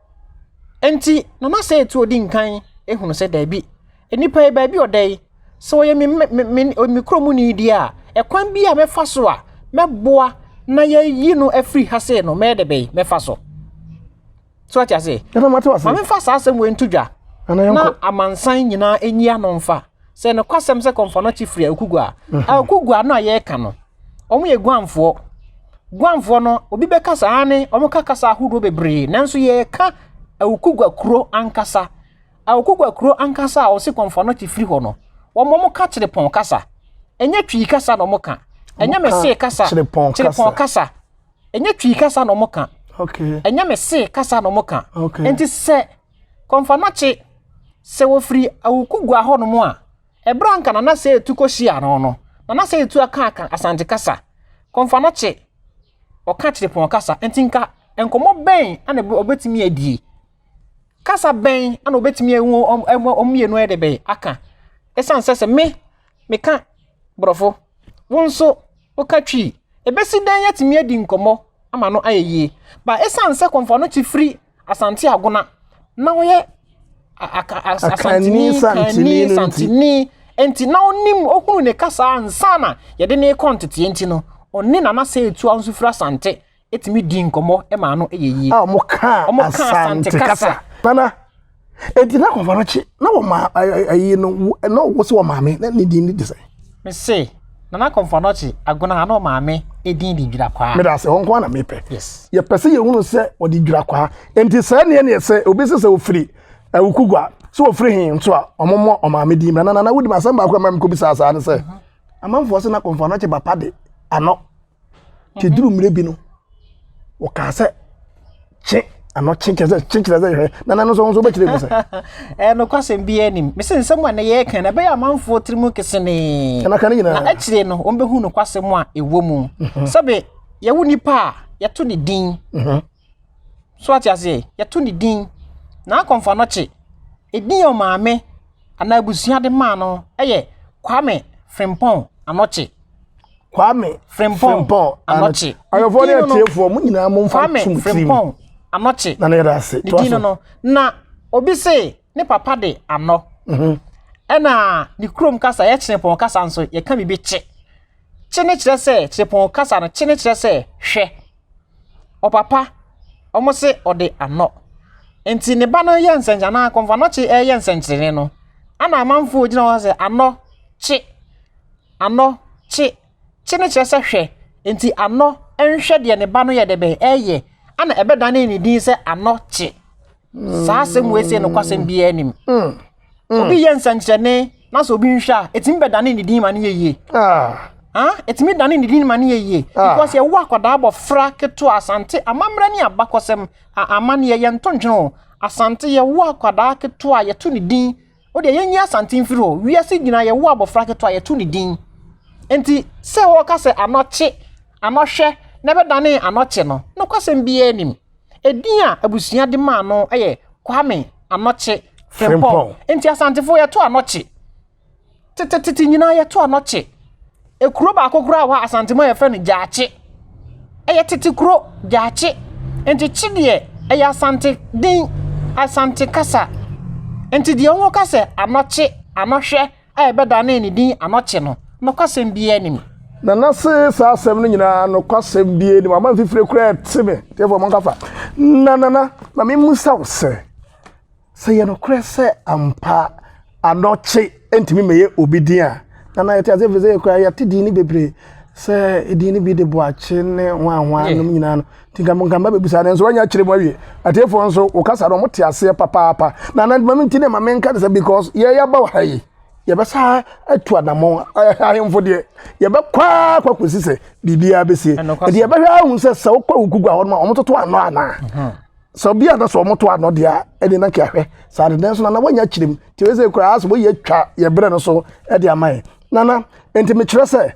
Enti Nana Sɛɛ tu odi nkan ehunu sɛ daabi, nnipa yi baabi ɔda yi, sɛ ɔyɛ me me me me kurom ni deɛ a, ɛkwan bi a mɛfa so a mɛboa na yɛayi no afiri ha sei no, mɛyɛ dɛ bɛyi, mɛfa so. So ate ase? Ɛna mate wase. Ma memfa saa asɛm wei nto dwa na amansan nyinaa nyi ano mfa. Sɛ nokwasɛm sɛ Kɔmfoanɔkye firi Awukugua a, Awukugua no a yɛreka no, wɔn yɛ Guamfoɔ. Guamfoɔ no, obi bɛka sɛ aane, wɔka kasa ahodoɔ bebree, nanso yɛreka Awukugua kuro ankasa. Awukugua kuro ankasa a wɔse Kɔmfoanɔkye firi hɔ no, wɔn wɔka Kyerepɔn kasa. Ɛnyɛ Twi kasa na wɔka. Ɛnyɛ Mese kasa. Kyerepɔn kasa. Kasa. Ɛnyɛ Twi kasa na wɔka. Okay. Ɛnyɛ Mese kasa na wɔka. Okay. Nti sɛ Kɔmfoanɔkye, sɛ wɔfiri Awukugua hɔnom a, Ɛberɛ a anka Nana Sey tu kɔhyia no no, Nana Sey tu aka aka Asante kasa, Kɔmfoanɔkye ɔka Kyerepɔn kasa, nti nka nkɔmmɔ bɛn na ɔbɛtumi adie? Kasa bɛn na ɔbɛtumi wɔn mmienu ayɛ dɛ bɛn aka? Ɛsiane sɛ sɛ me meka Borɔfo, wo nso woka Twi, ɛbɛsi dɛn yɛatumi adi nkɔmmɔ ama no ayɛ yie? Ba ɛsiane sɛ Kɔmfoanɔkye firi Asante Agona na ɔyɛ Asanteni, Kanni, Santini nti na ɔnim ɔhunu ne kasa ansa na yɛde ne kɔ nteteɛ nti no ɔne Nana Sɛ Etua nso firi Asante ɛtumi di nkɔmmɔ ma ano yɛ yie. A wɔn ka Asante kasa. Nana eti na kɔfa no kye na wɔn ma ayi no na wɔn sɛ wɔn maame na ne din de sɛ. Mese Nana Kɔmfoanɔkye Agona na ɔmaame edin de Dwirakwaa. Meda ase hɔ nko ara na mepɛ. Yes. Yɛpɛ sɛ yɛhunu sɛ ɔde Dwirakwaa. Nti saa neɛ neɛ sɛ obi sɛ sɛ ofiri Awukugua sɛ ofiri he nso a ɔmommɔ ɔmaame din bra. Nana na wodim asɛm baako a ɛma mekɔbisaa saa ne sɛ amanfoɔ sɛ na Kɔmfoanɔkye papa de ano Nti duru mmerɛ bi no, wɔkaa sɛ kye ano kye kyerɛ sɛ kye kyerɛ sɛ hwɛ na nano nso nso wobɛkyerɛ mu sɛ. Ɛɛ nokwasɛm biara nim. Mese nsɛm a na yɛreka no ɛbɛyɛ amanfoɔ tiri mu kesenee. Ɛna ka ne nyinaa. Na akyire no wɔbɛhu nokwasɛm a ɛwɔ mu. Mhm. Sɛbe yɛwo nipa a yɛto ne din. Mhm. So ate aseɛ yɛto ne din. Na akɔmfa no kye. Edin a ɔmaame anaa abusua de maa no yɛ Kwame Frimpong Anɔkye. Kwame Frimpong Anɔkye. Ayɔfoɔ ne atiefoɔ mo nyinaa mo nfa Kwame ntum tirim. Frimpong Anɔkye. Na ne yɛda ase. Ne din no no na obi se ne papa de anɔ. Mhm. Ɛna ne kurom kasa yɛ kyerepɔn kasa nso yɛka biribi kye. Kye ne kyerɛ sɛ kyerepɔn kasa no kye ne kyerɛ sɛ hwɛ. Ɔpapa wɔn se ɔde anɔ. Nti ne ba no yɛ nsɛnkyerɛnne anaa kɔmfo anɔkye ɛyɛ nsɛnkyerɛnne no ana amanfoɔ gyina hɔ sɛ anɔ. kye. Anɔ kye. Kye no kyerɛ sɛ hwɛ. Nti anɔ nhwɛ deɛ ne ba no yɛ dɛ bɛn ɛyɛ. Ana ɛbɛdane ne din sɛ anɔ kye. Saa asɛm wei sei nokwasɛm biara nim. Obi yɛ nsɛnkyerɛnne na sɛ obi nhwɛ a, ɛtumi bɛdane ne din ma no yɛ yie. Ah. Ah, ɛtumi dane ne din ma no yɛ yie. Ah. Because yɛwo akwadaa abɔfra ketewa Asante amammerɛ ne abakɔsɛm amanneɛ yɛnto ntwene o. Asante yɛwo akwadaa ketewa yɛto ne din. Wo deɛ yɛnyi Asante mfiri hɔ. Wiase nyinaa yɛwo abɔfra ketewa yɛto ne din. Nti sɛ wɔka sɛ anɔkye, anɔhwɛ na ɛbɛdane anɔkye no, nokwasɛm biara nim. Edin a abusua de maa no yɛ Kwame Anɔkye Frimpong. Nti Asantefo yɛto Anɔkye. Tetetete nyinaa yɛto Anɔkye. Ekuro baako koraa wɔ hɔ a Asante mu a yɛfrɛ no Gyaakye. Ɛyɛ tete kuro, Gyaakye. Nti kye deɛ ɛyɛ Asante din, Asante kasa. Nti deɛ wɔka sɛ Anɔkye, Anɔhwɛ a ɛbɛdanee ne din Anɔkye no, nokwasɛm biara nni mu. Nana se saa asɛm no nyinaa nokwasɛm biara nni mu. Ama mfifire koraa ɛte me. Therefore monka fa. Na Nana, ma memmusa wo sɛ, sɛ yɛ nokorɛ sɛ ampa Anɔkye ntumi mmɛyɛ obi din a, Nana yɛte aseɛ firi sɛ yɛkura yɛte din no bebree sɛ edin no bi de Boakye ne hwanhwa nom nyinaa no. Nti nka nka mba bɛbisa no nso wanya akyerɛ mu awie. Atiefoɔ nso wo kasa no wɔn te aseɛ papaapa. Na na ma nti ne ma menka ne sɛ because yɛ yɛaba wɔ ha yi yɛbɛsa atu anamɔn ahemfo deɛ yɛbɛkɔ ara kɔ akɔsi sɛ biribiara bɛsie. Nti yɛbɛhwɛ ahu sɛ sɛ wokɔ Awukugua hɔ nom a wɔtoto ano anaa. Mhm. Sɛ obi a na sɛ wɔto ano deɛ a ɛde na nka ahwɛ saa de nanso nana wanya akyerɛ mu nti wei sɛ koraa sɛ woyɛ atwa yɛ berɛ no so de ama yɛn. Nana nti mekyerɛ sɛ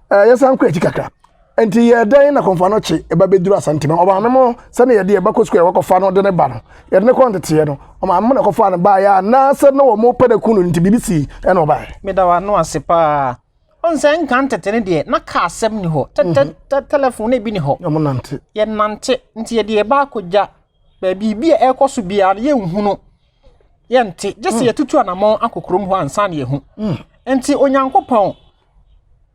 Eh, yɛsan kɔ akyi kakra. Nti yɛ dɛn na kɔnfa no kye ɛba bɛduru Asantema? Ɔmaame mo sɛne yɛde yɛba kɔ sukuu a yɛkɔfa no de ne ba no, yɛde ne kɔ nteteɛ no, ɔmaame mo na ɛkɔfaa no baeɛ anaasɛ na wɔn pɛ no ku no nti biribi sii ɛna ɔbaeɛ? Meda w'ano ase paa. Ɔn sɛ nka ntete no deɛ na kaa asɛm ni hɔ. Tɛ tɛ tɛlɛfon na ebi ni hɔ. Wɔn nante. Yɛnante nti yɛde yɛba akɔgya baabi bi a ɛrekɔ so biara no yɛnhunu. Yɛnte gye sɛ yɛtutu anamɔn akɔ kurom hɔ ansa na yɛhu. Nti Onyankopɔn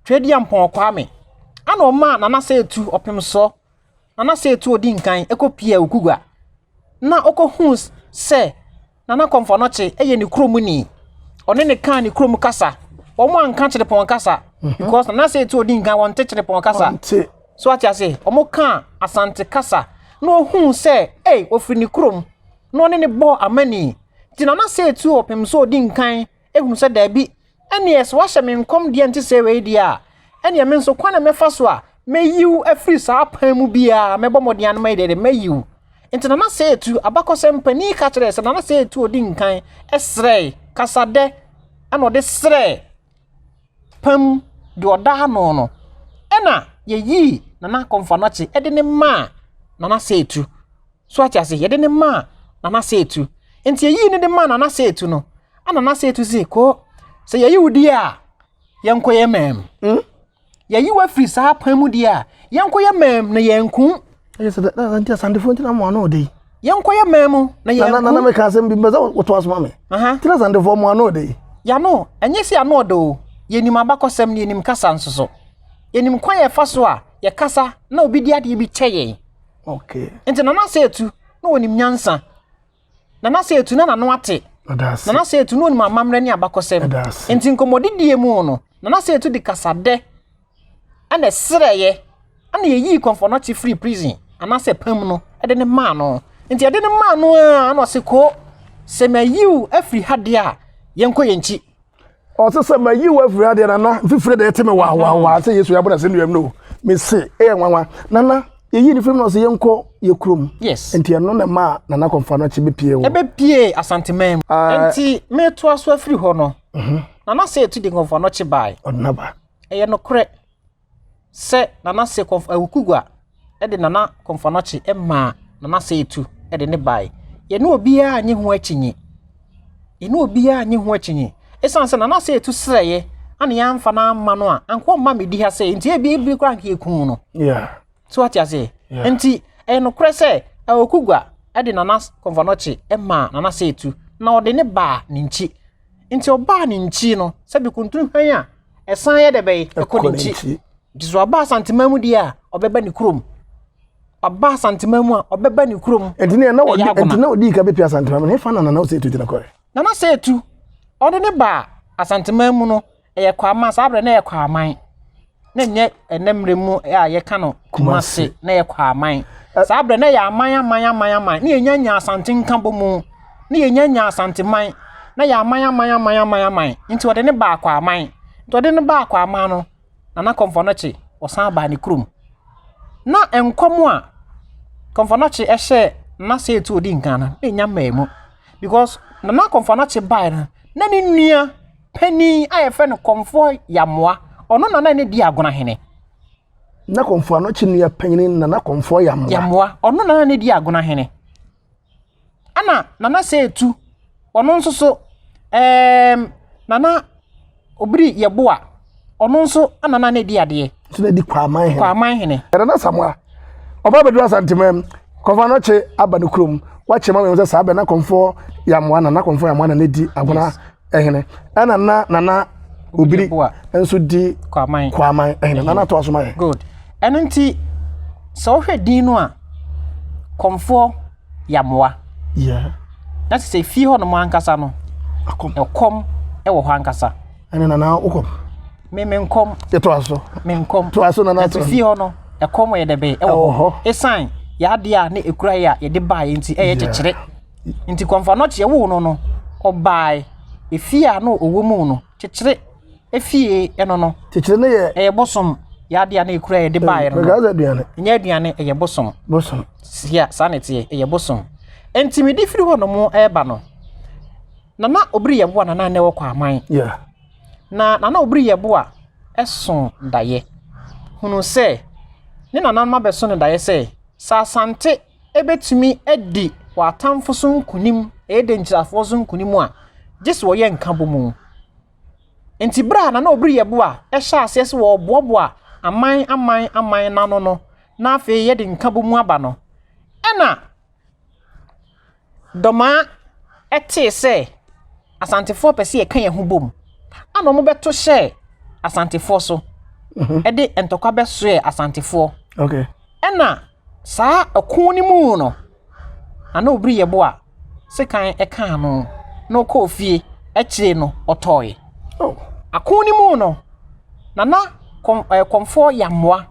Tweaduampɔn Kwame, ɛna ɔmaa Nana Seetu ɔpemsoɔ, Nana Seetu ɔdi nkan kɔpuee Awukugua na ɔkɔhuu sɛ Nana Kɔmfɔnɔkye yɛ ne kurom ni. Ɔne ne kaa ne kurom kasa. Wɔn anka Kyerepɔn kasa mhm. because Nana Seetu ɔdi nkan wɔnte Kyerepɔn kasa. So ate ase, wɔn kaa Asante kasa na ɔhuu sɛ ei ɔfiri ne kurom na ɔne ne bɔɔ amani. Nti Nana Seetu ɔpemsoɔ ɔdi nkan ehunu sɛ daabi, ɛnneɛ sɛ woahyɛ me nkɔm deɛ nte sɛ wei deɛ a, ɛnneɛ me nso kwan a mɛfa so a mɛyi wo afiri saa apan mu biara, mɛbɔ mmɔden ano mɛyɛ deɛ mɛyi wo. Nti Nana Seetu, abakɔsɛm panin ka kyerɛɛ sɛ Nana Seetu ɔdi nkan srɛe, kasadɛ ɛna ɔde srɛɛ pam deɛ ɔda ano no, ɛna yɛyii Nana Kɔmfoanɔkye ɛde ne maa Nana Seetu. So ate ase? Yɛde no maa Nana Seetu. Nti yɛyii no de maa Nana Seetu no, ana Nana Seetu se, ko, sɛ yɛyi wo di a, yɛnkɔ yɛ mam. Mm? Yɛyi wo afiri saa kwan mu di a, yɛnkɔ yɛ mam na yɛnku. Nti Asantefoɔ nti na mo ano ɔde yi. Yɛnkɔ yɛ mam na yɛnku. Nana meka asɛm bi mbɛ sɛ woto asoma me. Nti na Asantefoɔ mo ano ɔde yi. Yano, ɛnyɛ sɛ ano ɔde o. Yɛnim abakɔsɛm na yɛnim kasa nso so. Yɛnim kwan yɛfa so a yɛkasa na obi de adeɛ bi kyɛ yɛn. Okay. Nti Nana Seetu na onim nyansa. Nana Seetu na n'ano ate. Nana Seetu na onim amammerɛ ne abakɔsɛm. Nti nkɔmmɔdidie mu no, Nana Seetu de kasadɛ ɛna ɛsrɛeɛ ɛna yɛyii Kɔmfɔnɔkye firi prison anaasɛ pam no ɛde ne maa no. Nti ɛde ne maa no a ɛna ɔse ko sɛ mayi wo afiri ha deɛ a yɛnkɔ yɛn nkyi. Ɔsɛ sɛ mayi wo afiri adeɛ nana mfifire deɛ ɛte me waawaawa sɛ Yesu yɛabɔ no asɛnnua mu no mese ɛyɛ nwanwa nana yɛyi ne firi mu na ɔsɛ yɛnkɔ yɛ kurom yes nti ɛno na ɛmaa nana kɔmfa no akyi bɛpie wɔ ɛbɛpie Asanteman mu ah. nti metoa so afiri hɔ no mhm. nana sɛ ɛtu de kɔmfa no akyi bae ɔnaba ɛyɛ nokorɛ sɛ Nana Se Kɔmf Awukugua de Nana Kɔmfoanɔkye maa Nana Seetu de ne bae. Yɛne obiara nnye ho akyinnye. Yɛne obiara nnye ho akyinnye. Esiane sɛ Nana Seetu srɛeɛ ana yɛamfa no amma no a, anka ɔmma mmɛdi ha sɛ nti ebi ebi koraa anka yɛkuu no. Yeah. So wate aseɛ? Yeah. Nti ɛyɛ nokorɛ sɛ Awukugua de Nana Kɔmfoanɔkye maa Nana Seetu na ɔde ne baa ne nkyi. Nti ɔbaa ne nkyi no, sɛbi kuntunu hwan a ɛsan yɛ dɛ bɛyɛ ɛkɔ ne nkyi. Nti sɛ ɔba Asanteman mu deɛ a, ɔbɛba ne kurom. Ɔba Asanteman mu a, ɔbɛba ne kurom. Nti ne na ɔdi nti na ɔdi ka bɛpia Asanteman mu. Ne fa na Nana Osei Tu gyina kɔɛ. Nana Osei Tu, ɔde ne ba Asanteman mu no, Ɛyɛ Kwaman, saa berɛ na ɛyɛ Kwaman. Na ɛnyɛ ɛnɛ mmerɛ mu a yɛka no Kumase, na ɛyɛ Kwaman. Saa berɛ na ɛyɛ aman aman aman aman. Na yɛnya nya Asante nkabɔmu, na yɛnya nya Asanteman. Na yɛ aman aman aman aman aman. Nti wɔde ne baa Kwaman. Nti wɔde no baa Kwaman no, Nana Kɔmfɔnɔkye, ɔsan baa ne kurom. Na nkɔm a Kɔmfɔnɔkye hyɛɛ Nana Seetu ɔdi nkan no, na ɛnya mmaa mu. Because Nana Kɔmfɔnɔkye baeɛ no, na ne nua panin a yɛfrɛ no Kɔmfoɔ Yamoa, ɔno na na ne di Agonahene. Na Kɔmfoɔ Anɔkye nua panin Nana Kɔmfoɔ Yamoa. Yamoa, ɔno na na ne di Agonahene. Ɛna Nana Seetu, ɔno nso so, ɛɛm, Nana Obiri Yeboah, ɔno nso na na ne di adeɛ. Nso na di Kwaman hene. Kwaman hene. Nana Samoa, ɔba bɛduru Asanteman, Kɔmfoɔ Anɔkye aba ne kurom, wakyɛ ma wɔn sɛ saa bɛ na Kɔmfoɔ Yamoa, Nana Kɔmfoɔ Yamoa na ne di Agona hene. Ɛna na Nana Obiri nso di Kwaman Kwaman hene. Nana to aso ma yɛ. Good. Ɛno nti, sɛ wohwɛ din no a, Kɔmfoɔ Yamoa. Yeah. Na sɛ fie hɔ nom ankasa no, ɛkɔm ɛwɔ hɔ ankasa. Ɛne Nana wokɔm. Me me nkɔm. Yɛto aso. Me nkɔm. To aso Nana to. Fie hɔ no, ɛkɔm yɛ dɛbɛ ɛwɔ hɔ. Esan yɛ adeɛ a ne ekura yɛ a yɛde baa yɛ nti ɛyɛ kyekyere. Nti Kɔmfo Anɔkye yɛwoo no no, ɔbaae efie a na ɔwɔ mu no, kyekyere efie ɛno no. Kyekyere no yɛ. Ɛyɛ bosom yɛ adeɛ a na ekura yɛde baeɛ no. Mɛka sɛ aduane. Ɛnyɛ aduane, ɛyɛ bosom. Bosom. Sia, saa na ɛteɛ, ɛyɛ bosom. Nti mede firi hɔ nom ɛreba no, Nana Obiri Yeboah na na ɛwɔ Kwaman. Yeah. Na Nana Obiri Yeboah ɛso daeɛ. Hunu sɛ ne nananom abɛso no daeɛ sɛ, sɛ Asante bɛtumi adi wɔn atamfo so nkonim, ɛyɛ denkyirafoɔ so nkonim a, gye sɛ wɔyɛ nkabom. Nti berɛ a Nana Obiri Yeboah hyɛɛ aseɛ sɛ wɔreboaboa aman aman aman no ano no, na afei yɛde nkabom aba no, ɛna Dɔmaa tee sɛ Asantefoɔ pɛ sɛ yɛka yɛn ho bom, ɛna wɔbɛto hyɛɛ Asantefoɔ so, de ntɔkwa bɛsoɛɛ Asantefoɔ. Okay. Ɛna saa ɔko no mu no, Nana Obiri Yeboah sekan kaa no na ɔkɔɔ fie, akyire no ɔtɔe. Oh. Ako no mu no, Nana Kɔm ɛɛ Kɔmfoɔ Yamoa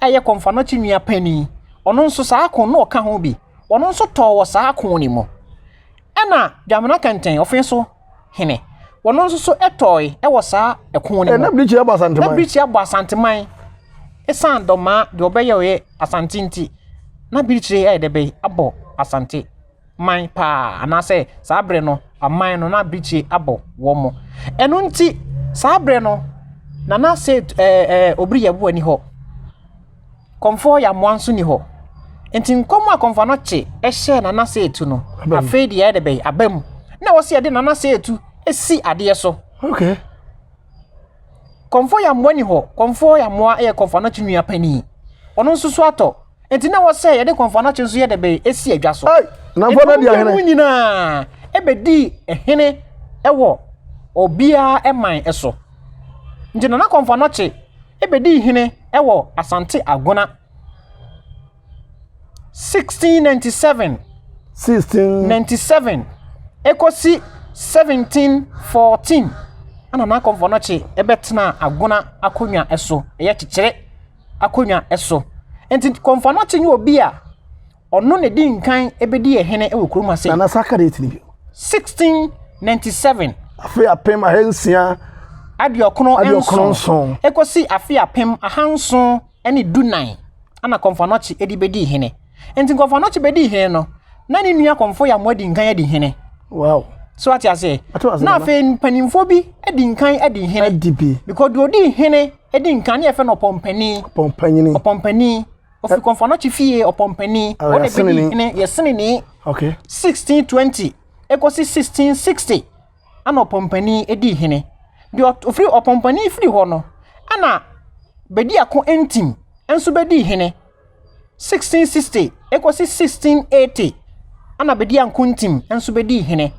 a ɛyɛ Kɔmfo Anɔkye nua panin, ɔno nso saa ako no na ɔka ho bi. Ɔno nso tɔɔ wɔ saa ako no mu. Ɛna Dwamena Kɛntɛn, ɔfe so hene, ɔno nso so tɔe wɔ saa ɛko no mu. Na Birikyi abɔ Asanteman. Na Birikyi abɔ Asanteman. Ɛsan dɔmaa deɛ ɔbɛyɛ ɔyɛ Asante nti, na Birikyi ayɛ dɛ bɛyi abɔ Asante man paa anaasɛ saa berɛ no aman no na Birikyi abɔ wɔn mo. Ɛno nti saa berɛ no Nana Seth ɛɛ ɛɛ Obiri Yeboah ni hɔ. Kɔmfoɔ Yamoa nso ni hɔ. Nti nkɔm a Kɔmfoɔ Anɔkye hyɛɛ Nana Seetu no, afei deɛ ɛyɛ de bɛn aba mu. Na ɛwɔ sɛ yɛde Nana Seetu si adeɛ so. Okay. Kɔmfoɔ Yamoa ni hɔ. Kɔmfoɔ Yamoa yɛ Kɔmfoɔ Anɔkye nua panin. Ɔno nso so atɔ. Nti na ɛwɔ sɛ yɛde Kɔmfoɔ Anɔkye nso yɛ de bɛn si adwa so. Hey, namfoɔ no adi ahene. Nti nyinaa ɛbɛdii hene ɛwɔ obiara man so. Nti Nana Kɔmfoɔ Anɔkye bɛdii hene wɔ Asante Agona 1697 1697 ɛkɔsi 1714 ɛna Nana Kɔmfoɔ Anɔkye bɛtenaa Agona akonnwa so, ɛyɛ kyekyere akonnwa so. Nti Kɔmfoɔ Anɔkye nyɛ obi a Ɔno na ɛdi nkan bɛdi hene wɔ kurom ha sei. Nana sa ka date no bio. 1697. Afe 1697. Ɛkɔsi afe 1714 ɛna Kɔmfo Anɔkye de bɛdii hene. Nti Kɔmfo Anɔkye bɛdii hene no, na ne nua Kɔmfo Yamoah adi nkan adi hene. Wow. So ate aseɛ? Na afei mpanimfoɔ bi adi nkan adi hene. Adi bi. Because deɛ ɔdii hene di nkan ne yɛfrɛ no Ɔpɔmpanin. Ɔpɔmpanyini. Ɔpɔmpanin. Ofi Kɔmfo Anɔkye fie ɔpɔmpani. Ɔna bɛdi hene yɛ senene. Okay. 1620 ekosi 1660 ana ɔpɔmpani edi hene. Deɛ ofiri ɔpɔmpani firi hɔ no ana Bediako Ntim nso bɛdi hene. 1660 ekosi 1680 ana Bediako Ntim nso bɛdi hene.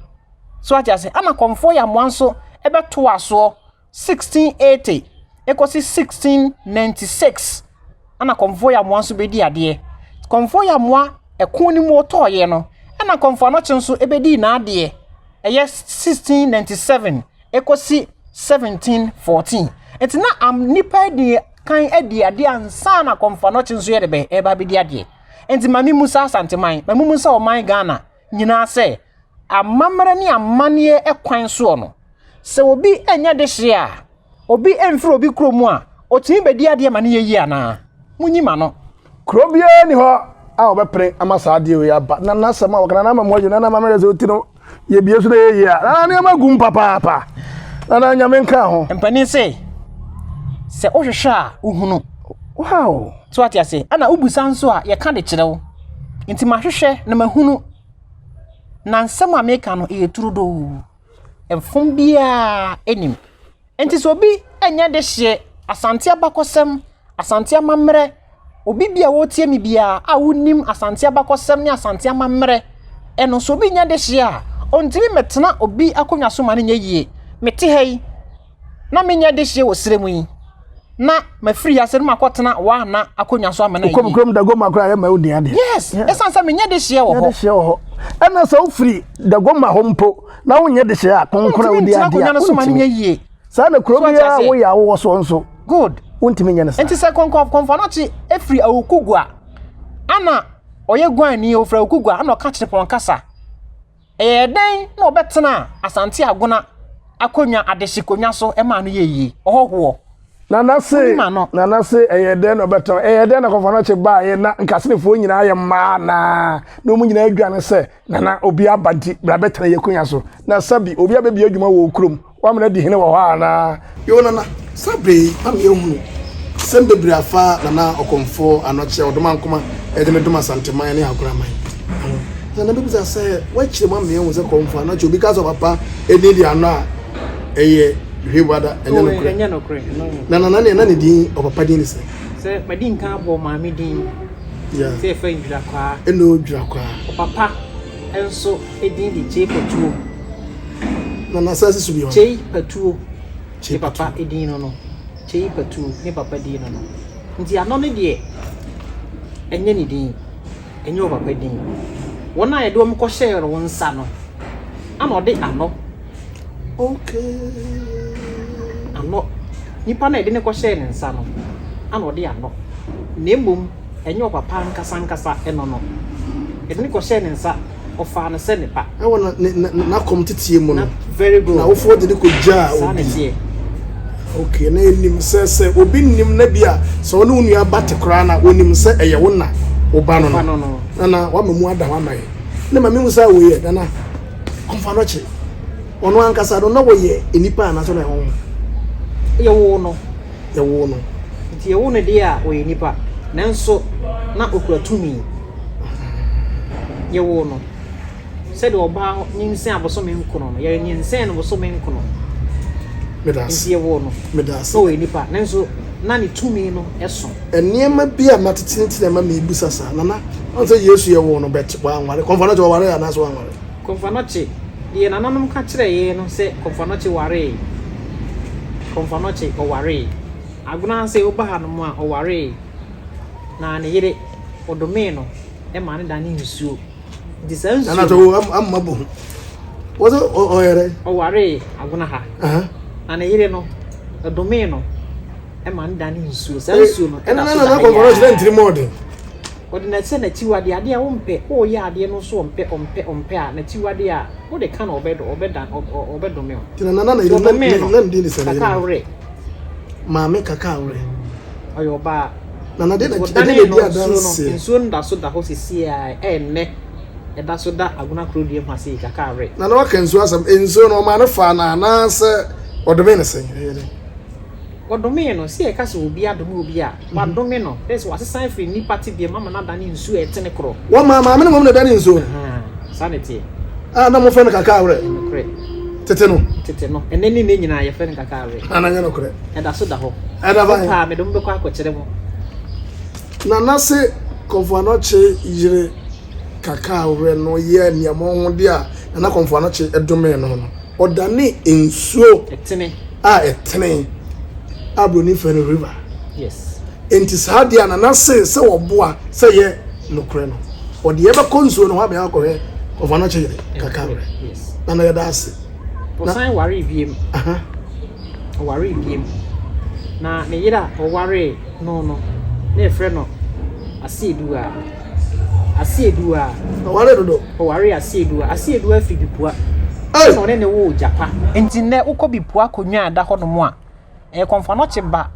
So ate ase ana Kɔmfoɔ Yamoa nso ɛbɛtoa soɔ 1680 kɔsi 1696 ɛna Kɔmfoɔ Yamoa nso bɛdii adeɛ. Kɔmfoɔ Yamoa ɛko no mu ɔtɔeɛ no, ɛna Kɔmfoɔ Anɔkye nso bɛdii n'adeɛ. Ɛyɛ 1697 kɔsi 1714. Nti na am nnipa adi kan adi adeɛ ansa na Kɔmfo Anɔkye nso yɛ de bɛn ɛreba abɛdi adeɛ. Nti ma memu sa Asanteman, ma memu sa ɔman Ghana nyinaa sɛ amammerɛ ne amanneɛ kwan soɔ no, sɛ obi nyɛ dehyeɛ a, obi mfiri obi kuro mu a, ɔtumi bɛdi adeɛ ma no yɛ yie anaa? Monyi m'ano. Kuro biara nni hɔ a wɔbɛpene ama saa adeɛ wei aba. Na n'asɛm a wɔka, Nana ama mu adwo, Nana ama mmerɛ sɛ ɔti no, yɛbie so na ɛyɛ yie a, Nana nneɛma gum papaapa. Nana Nyame nka ho. Mpanin se, sɛ wohwehwɛ a, wohunu. Wow! So wate ase? Ɛna wobisa nso a, yɛka de kyerɛ wo. Nti mahwehwɛ na mahunu. Na nsɛm a meka no, ɛyɛ turodoo. Mfom biara nnim. Nti sɛ obi nyɛ dehyeɛ, Asante abakɔsɛm, Asante amammerɛ, obi bi a ɔretie me biara a wonim Asante abakɔsɛm ne Asante amammerɛ, ɛno sɛ obi nyɛ dehyeɛ a, ɔntumi mmɛtena obi akonnwa so ma no nyɛ yie. Mete ha yi, na menyɛ dehyeɛ wɔ serɛ mu yi, na mafiri ase na makɔtena Waana akonnwa so ama no ayɛ yie. Wokɔ kurom Dagomma koraa yɛ ma wodi adeɛ. Yes, ɛsiane sɛ menyɛ dehyeɛ wɔ hɔ. Nyɛ dehyeɛ wɔ hɔ. Ɛna sɛ wofiri Dagomma hɔ mpo na wonyɛ dehyeɛ a, kronkron a wodi adeɛ a, akonnwa no so ma no nyɛ yie. Saa na kuro biara a woyɛ a wowɔ soɔ nso. Good. Wontumi nyɛ no saa. Nti sɛ Kɔmfɔnɔkye firi Awukugua, ana ɔyɛ guanni, ɔfiri Awukugua, ana ɔka Kyerepɔn kasa. Ɛyɛɛ dɛn na ɔbɛtenaa Asante Agona akonnwa, adehye konwa so maa no yɛɛ yie? Ɔhɔhoɔ. Nana se, Wonim ano. Nana se ɛyɛɛ dɛn na ɔbɛtena? Ɛyɛɛ dɛn na Kɔmfɔnɔkye baeɛ na Nkasenefoɔ nyinaa yɛ mmaa anaa? Na wɔn nyinaa adwane sɛ, Nana, obi aba nti bra bɛtena yɛn akonnwa so. Na sɛbi, obi abɛbue adwuma wɔ wo kurom, Woamena di hene wɔ hɔ anaa? Yoo Nana, saa berɛ yi ama yɛahunu nsɛm bebree afa Nana Ɔkɔmfoɔ Anɔkye a Ɔdomankoma de no dom Asanteman ne Agoraman ho. Nana mɛbisa sɛ woakyerɛ mu ama yɛahu sɛ Kɔmfoɔ Anɔkye obi ka sɛ ɔpapa din de Anɔ a ɛyɛ hwebada, ɛnyɛ nokorɛ. Ɛnyɛ nokorɛ. Na Nana neɛ na ne din ɔpapa din de sɛn? Sɛ madi nkan abɔ maame din sɛ yɛfrɛ no Dwirakwaa. Eno Dwirakwaa. Ɔpapa nso din de Kyei Patuo. Na n'asase so bi hɔ. Kyei Patuo. Ne papa din no no. Kyei Patuo ne papa din no no. Nti ano no deɛ, ɛnyɛ ne din. Ɛnyɛ ɔpapa din. Wɔn a yɛde wɔn kɔhyɛɛ wɔn nsa no, ana ɔde ano. Okay. Ano. Nipa no a yɛde no kɔhyɛɛ ne nsa no, ana ɔde ano. Na mmom, ɛnyɛ ɔpapa ankasa ankasa ɛno no. Yɛde no kɔhyɛɛ ne nsa, ɔfaa no sɛ ne ba. Ɛwɔ na ne na n'akɔm teteɛ mu no. Very good. N'awofoɔ de no kɔgyaa obi. Saa na ɛteɛ. Okay, na ɛnim sɛ sɛ obi nim na bi a sɛ ɔne wo nua ba te koraa na onim sɛ ɛyɛ wo na wo ba no no. Nana wama mu ada hɔ ama yɛ. Ne ma mehu sɛ wei yɛ nana kɔmfa no kye. Ɔno ankasa no na wɔyɛ nnipa anaasɛ na ɛwɔ ho. Yɛwoo no. Yɛwoo no. Nti yɛwoo no deɛ a ɔyɛ nipa, nanso na ɔkura tumi. Yɛwoo no sɛdeɛ ɔbaa nyinsɛn abosome nkono no, yɛnyinsɛn no bosome nkono. Nti yɛwoo no na ɔyɛ nipa, nanso na ne tumi no so. Nneɛma bi a matete nti na ɛma mebisa saa. Nana, woahu sɛ Yesu yɛwoo no but wanware. Kɔmfoɔ no kyɛ ɔwaree anaasɛ wanware? Kɔmfoanɔkye, deɛ nananom ka kyerɛɛ yɛn no sɛ Kɔmfoanɔkye waree. Kɔmfoanɔkye, ɔwaree. Agona sɛ woba hanom a, ɔwaree. Na ne yere, ɔdomee no ma no danee nsuo. Nti saa nsuo no. Nana sɛ amma bɔ hu. Wɔ sɛ ɔyɛ dɛ? Ɔwaree Agona ha. Na ne yere no, ɔdomee no ma no danee nsuo. Saa nsuo no, ɛda so da ha yi ara. Ɛna Kɔmfoanɔkye na ne tirim ɔɔden. Ɔde no sɛ n'akyiwadeɛ, adeɛ a wompɛ, woreyɛ adeɛ no nso ɔmpɛ, ɔmpɛ, ɔmpɛ a, n'akyiwadeɛ a, wode ka no ɔbɛ, ɔbɛdan, ɔbɛdome wo. Nti na nana na Nti yere ɔdomee no, na ne din de sɛ ne yere Kaka no. Awerɛ. Maame Kaka Awerɛ. Ɔyɛ ɔbaa. Nana deɛ na Nti ɛdeɛ na ɔdanee ɛdi no nsuo no, adanseɛ. nsuo no da so da hɔ seesei ara, ɛnnɛ, ɛda so da Agona kuro dua mu ha sei, Kaka Awerɛ. Nana waka nsuo asɛm, nsuo no ɔmaa no faa no anaasɛ ɔdomee no sɛn? Ɛyɛ dɛn? Wɔdomee no, Sɛ yɛka sɛ obi adome obi a, wadome no, dɛ sɛ wasesa afiri nnipa tebea mu ama no adane nsuo a ɛtene korɔ. Wɔmaa maame no mmom na ɛdanee nsuo no. Ahaa, saa na ɛteɛ. A na mofrɛ no kakaawerɛ. Nokorɛ. Tete no. Tete no. Ɛnnɛ ne nnɛ nyinaa yɛfrɛ no kakaawerɛ. Ana nyɛ nokorɛ? Ɛda so da hɔ. Ɛda fa he? Wopɛ a, mede mo bɛkɔ akɔkyerɛ mo. Nana se Kɔmfo Anɔkye yere kakaawerɛ no yɛɛ nea moho de a Nana Kɔmfo Anɔkye domee no no. Ɔdanee nsuo a ɛtene a buroni frɛ no river. Yes. Enti saa deɛ a Nana se sɛ wɔboa sɛ yɛ nokorɛ no, ɔde yɛ bɛkɔ nsuo no hɔ abɛn akɔhwɛ Kɔmfo Anɔkye yere Kakawerɛ. Yes. Nana yɛda ase. Ɔsan waree biem. Aha. Ɔwaree biom. Na ne yere a ɔwaree no no, na yɛfrɛ no Asieduaa. Asieduaa. Ɔwaree dodo. Ɔwaree Asieduaa. Asieduaa firi Bipua. Ɛna ɔne ne woo Gyapa. Nti nnɛ wokɔ Bipua akonnwa a ɛda hɔnom a, ɛyɛ Kɔmfoanɔkye ba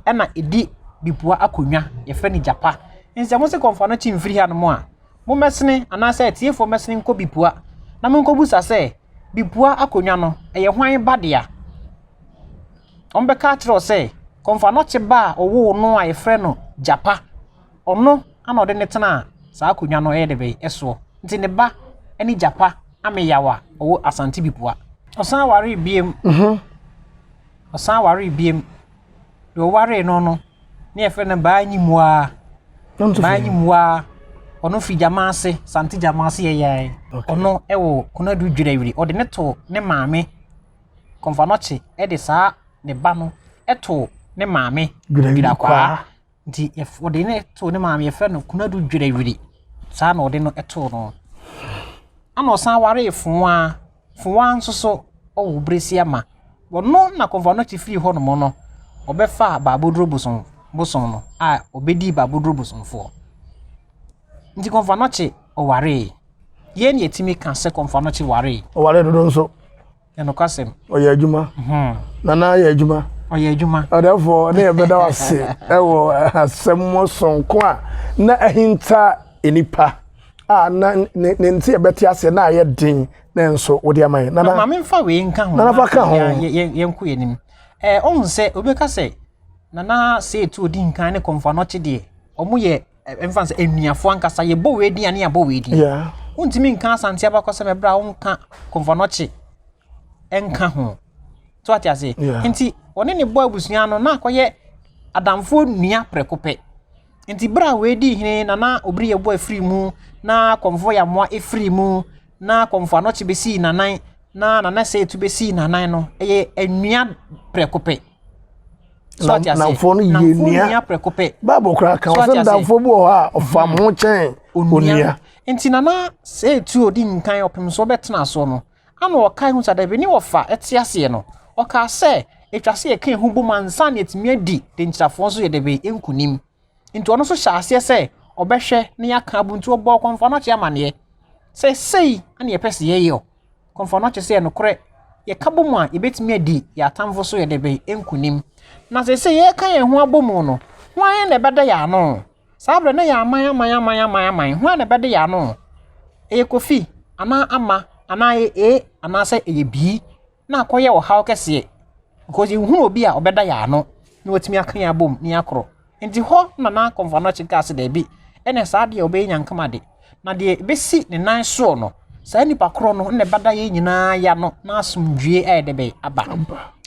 ɛna ɛdi Bipua akonnwa, yɛfrɛ no Gyapa. Nti sɛ mose Kɔmfoanɔkye mfiri hanom a, mommɛsene anaasɛ atiefoɔ mmɛsene nkɔ Bipua na monkɔbusa sɛ, Bipua akonnwa no, ɛyɛ hwan ba dea? Wɔbɛka akyerɛ wo sɛ, Kɔmfoanɔkye ba a ɔwoo no a yɛfrɛ no Gyapa, ɔno na ɔde no tenaa saa akonnwa no ɛyɛ de bɛn soɔ. Nti ne ba ne Gyapa Ameyaw a ɔwɔ Asante Bipua. Ɔsan waree biem. Ɔsan waree biem. Deɛ ɔwaree no no, ne yɛfrɛ no Baa Nyimuaa. Baa Nyimuaa, ɔno firi Gyamaase, Sante Gyamaase yɛyɛɛ. Ɔno wɔ Konadu Dwirawiri. Ɔde ne too ne maame Kɔmfoanɔkye de saa ne ba no too ne maame Dwirakwaa. Nti ɔde ne too ne maame yɛfrɛ no Konadu Dwirawiri. Saa na ɔde no too no. Ɛna ɔsan waree Foaa. Foaa nso so ɔwoo Beresiama. Ɔno na Kɔmfoanɔkye firii hɔnom no, ɔbɛfaa Baaboduro bosom bosom no a ɔbɛdii Baaboduro bosomfoɔ. Nti Kɔmfoanɔkye ɔwaree. Yɛn na yɛtumi ka sɛ Kɔmfoanɔkye waree. Ɔwaree dodo nso. Ɛnokwasɛm. Ɔyɛ adwuma. Mhm. Nana yɛ adwuma. Ɔyɛ adwuma. Ɔdɛfoɔ ne yɛbɛda wo ase ɛwɔ asɛm sononko a na ahinta nnipa a na ne ne nti yɛbɛte aseɛ na ayɛ den na nso wode ama yɛn. Nana maame nfa wei nka ho. Nana fa ka ho. Yɛnkɔ yɛn anim. Ɛɛ ɔhun sɛ obi ka sɛ Nana Seetu odi nkan ne Kɔmfoanɔkye deɛ wɔn yɛ ɛmfa sɛ anuafoɔ ankasa yɛbɔ wei din a ne yɛabɔ wei din. Wontumi nka Asante abakɔsɛm ɛberɛ a wonka Kɔmfoanɔkye nka ho. So ate ase? Nti ɔne ne bɔ abusua no na akɔyɛ adamfoɔ nua prɛko pɛ. Nti berɛ a wei dii hene Nana Obiri Yeboah afiri mu na Kɔmfoɔ Yamoa afiri mu na Kɔmfoɔ Anɔkye bɛsii nanan na Nana Seetu bɛsii nanan no ɛyɛ anua prɛko pɛ. So ate ase? Namfoɔ no yɛ nua. Prɛko pɛ. Bible koraa ka ɔsɛ ndamfoɔ bi wɔ hɔ a ɔfam ho kyɛn onua. Nti Nana Seetu odi nkan ɔpem so ɔbɛtena soɔ no ana ɔkae hu sɛ dabi ne wɔfa ɛte aseɛ no ɔkaa sɛ ɛtwa sɛ yɛka yɛn ho bom ansa na yɛatumi adi denkyirafoɔ nso yɛ dɛbɛ nkunim. Nti ɔno nso hyɛ aseɛ sɛ ɔbɛhwɛ na yɛaka abom nti ɔbɔɔ Kɔmfoɔ Anɔkye amaneɛ sɛ sei na yɛpɛ sɛ yɛyɛ. Kɔmfoɔ Anɔkye sɛ nokorɛ yɛka bom a yɛbɛtumi adi yɛn atamfo so yɛ dɛbɛ nkunim. Na seesei yɛreka yɛn ho abom no, hwan na ɛbɛda yɛn ano? Saa berɛ na yɛ aman aman aman aman aman, hwan na ɛbɛda yɛn ano? Ɛyɛ Kofi anaa Ama anaa ɛyɛ A anaasɛ ɛyɛ B? Na akɔyɛ ɔhaw kɛseɛ because yɛnhunu obi a ɔbɛda yɛn ano na watumi aka yɛn abom ne yɛakorɔ. Nti hɔ na na Kɔmfo Anɔkye kaa sɛ daabi, ɛne saa deɛ ɔbɛyɛ nyankama de. Na deɛ ɛbɛsi ne nan soɔ no, saa nipa korɔ no na ɛbɛda yɛn nyinaa ya no na asomdwie ayɛ dɛ bɛn aba.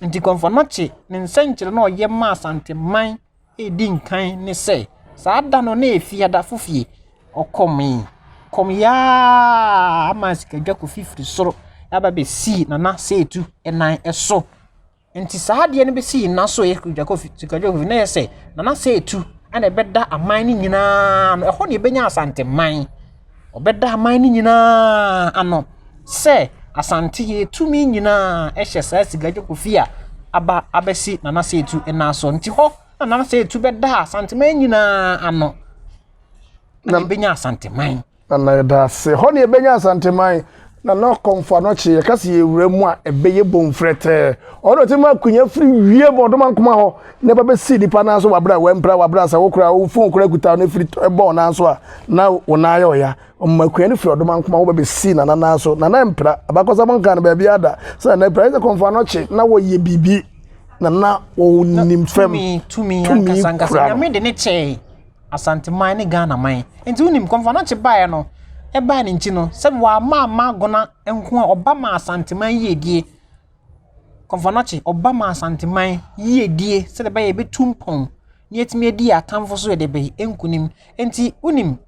Nti Kɔmfo Anɔkye ne nsɛnkyerɛ na ɔyɛ maa Asanteman ɛdi nkan ne sɛ, saa da no na ɛyɛ Fiada fofie, ɔkɔmee, kɔmee ara ma sikadwa kɔfi firi soro aba bɛsii Nana Seetu nan so. Nti saa adeɛ no bɛsii nna so yɛ sikadwa kɔfi sikadwa kɔfi na yɛ sɛ Nana Seetu na ɛbɛda aman no nyinaa ano. Ɛhɔ na yɛbɛnya Asanteman. Ɔbɛda aman no nyinaa ano sɛ Asante yɛ tumi nyinaa hyɛ saa Sigagye Kofi a aba abɛsi Nana Seetu nan so. Nti hɔ na Nana Seetu bɛda Asanteman nyinaa ano na yɛbɛnya Asanteman. Nana yɛda ase. Hɔ na yɛbɛnya Asanteman. Nana Kɔmfo Anɔkye, yɛka sɛ yɛwura mu a, ɛbɛyɛ bomfrɛtɛɛ. Ɔno na ɔtumi ma akonnwa firi wiem ɔdomankoma hɔ na ɛba bɛsi nipa nan so wɔ abere a wampira, wɔ abere a sɛ wo koraa wo fon koraa kuta no firi bɔ wo nan so a na wo nan ayɛ ɔya. Ɔma akonnwa no firi ɔdomankoma hɔ ba bɛsi Nana nan so. Nana mpira, abakɔsɛm nka no baabi ada sɛ Nana pira. Ɛsɛ Kɔmfo Anɔkye na wɔyɛ biribi na na wɔnim fam. Tumi, tumi ankasa ankasa. Nyame de ne kyɛe. Asanteman ne Ghana man. Nti wonim Kɔmfo Anokye baeɛ no, ɛbaa ne nti no, sɛ wamma amma Agona nko a, ɔba maa Asanteman yiedie. Kɔmfo Anokye, ɔba maa Asanteman yiedie sɛdeɛ ɛbɛyɛ yɛbɛtu mpɔn na yɛatumi adi yɛn atamfo so yɛde bɛyi nkunim. Nti wonim,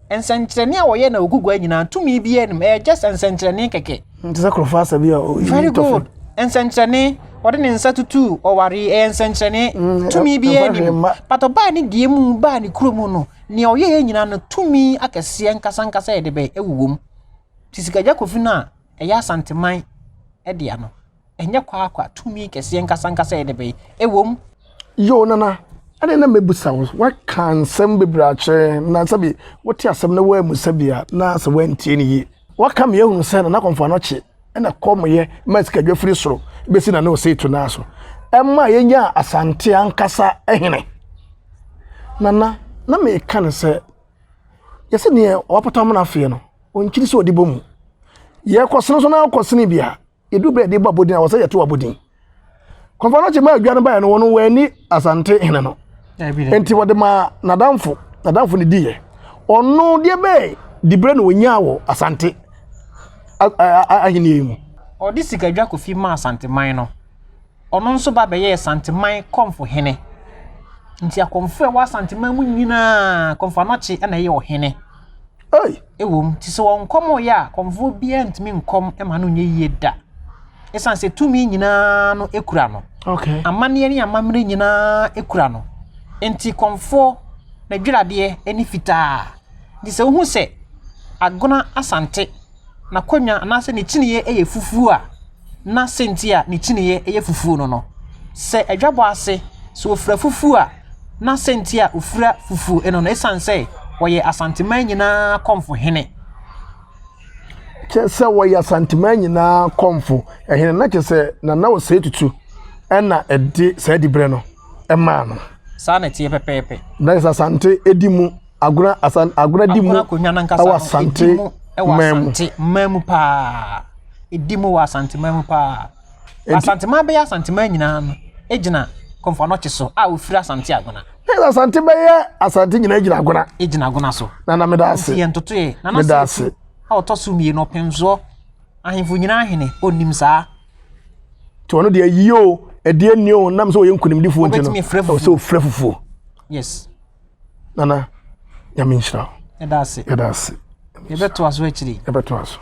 nsɛnkyerɛnne a wɔyɛ na Ogugua nyinaa, tumi biara nim, ɛyɛ just nsɛnkyerɛnne kɛkɛ. Nti sɛ kurɔfoɔ asɛ bi a ɔyi Very good. Nsɛnkyerɛnne, ɔde ne nsa tutu ɔware yi, ɛyɛ nsɛnkyerɛnne. Mm, Tumi biara ɛmfa hwee nim. mma. But ɔbaa ne deɛ mu, baa ne kuro mu no, nea ɔyɛeɛ nyinaa no, tumi akɛseɛ nkasa nkasa yɛde bɛn ɛwowɔ mu. Nti Sikagya Kofi no a ɛyɛ Asanteman dea no. Ɛnyɛ kwaakwa, tumi kɛseɛ nkasankasa yɛ de bɛyi. Ɛwom. Yoo Nana, ɛdeɛ na mɛbusa wo, woaka nsɛm bebree akyerɛ na sɛbi wote asɛm na woammusa bi a na sɛ woantie no yie. Woaka me ahunu sɛ Nana Kɔmfo Anɔkye na kɔmyɛ ma sikadwa firi soro bɛsi Nana Osei to nan so ɛma yɛnyaa Asante ankasa hene. Nana, na meka no sɛ yɛsɛ neɛ wapɔtɔ amena afeɛ no ɔnkyiri sɛ ɔde bɔ mu. Yɛkɔsene so na wokɔsene bi a yɛdu berɛ yɛde bɔ abɔdin a wɔ sɛ yɛto abɔdin kɔmfa no kye ma adwa no baeɛ no wɔn wɔani asante hene no nti wɔde maa n'adamfo n'adamfo no diiɛ ɔno deɛ bɛɛ diberɛ na wɔnyaa wɔ asante ahenni yi mu ɔde sikadwa kofi maa asanteman no ɔno nso ba bɛyɛɛ santeman kɔmfo hene nti akɔmfo a ɛwɔ asanteman mu nyinaa kɔmfo anɔkye na ɛyɛ ɔhene Ei! Ɛwom, nti sɛ wɔnkɔm yɛ a, kɔmfoɔ biara ntumi nkɔm ma no nyɛ yie da. Ɛsiane sɛ tumi nyinaa no kura no. Okay. Amanneɛ ne amammerɛ nyinaa kura no. Nti kɔmfoɔ n'adwiradeɛ ne fitaa. Nti sɛ wohu sɛ Agona Asante n'akonnwa anaasɛ ne kyiniiɛ yɛ fufuo a, na sɛnti a ne kyiniiɛ yɛ fufuo no no, sɛ adwabɔ ase, sɛ ɔfira fufuo a, na sɛnti a ɔfira fufuo no no, ɛsiane sɛ ɔyɛ Asanteman nyinaa kɔmfo hene. Kyerɛ sɛ wɔyɛ Asanteman nyinaa kɔmfo hene, na kyerɛ sɛ Nana Osei Tutu na ɛde saa diberɛ no maa no. Saa na ɛteɛ pɛpɛɛpɛ. Na kyerɛ sɛ Asante di mu Agona asan agona di mu akonnwa no ankasa ɛwɔ no Asante ɛdi mu ɛwɔ man mu. Asante man mu paa. Ɛdi mu wɔ Asante man mu paa. Enti- Asante man bɛyɛ Asante man nyinaa no ɛgyina Komfo Anokye so a wɔfiri Asante Agona. Na Asante bɛyɛ Asante nyinaa gyina Agona. Ɛgyina Agona so. Nana meda ase. Nti yɛn ntotoeɛ. Nana Meda Sɛ ase. a ɔtɔ so mmienu ɔpemsoɔ ahemfo nyinaa hene ɔnnim saa. Nti ɔno deɛ ayie o ɛdeɛ ni o nam sɛ ɔyɛ nkunimdifoɔ nti no Ɔbɛtumi afira ɛwɔ sɛ fufuo. ɔfira fufuo. Yes. Nana, Nyame nhyira wo. Yɛda ase. Yɛda ase. Yɛbɛtoa so akyiri. Yɛbɛtoa so.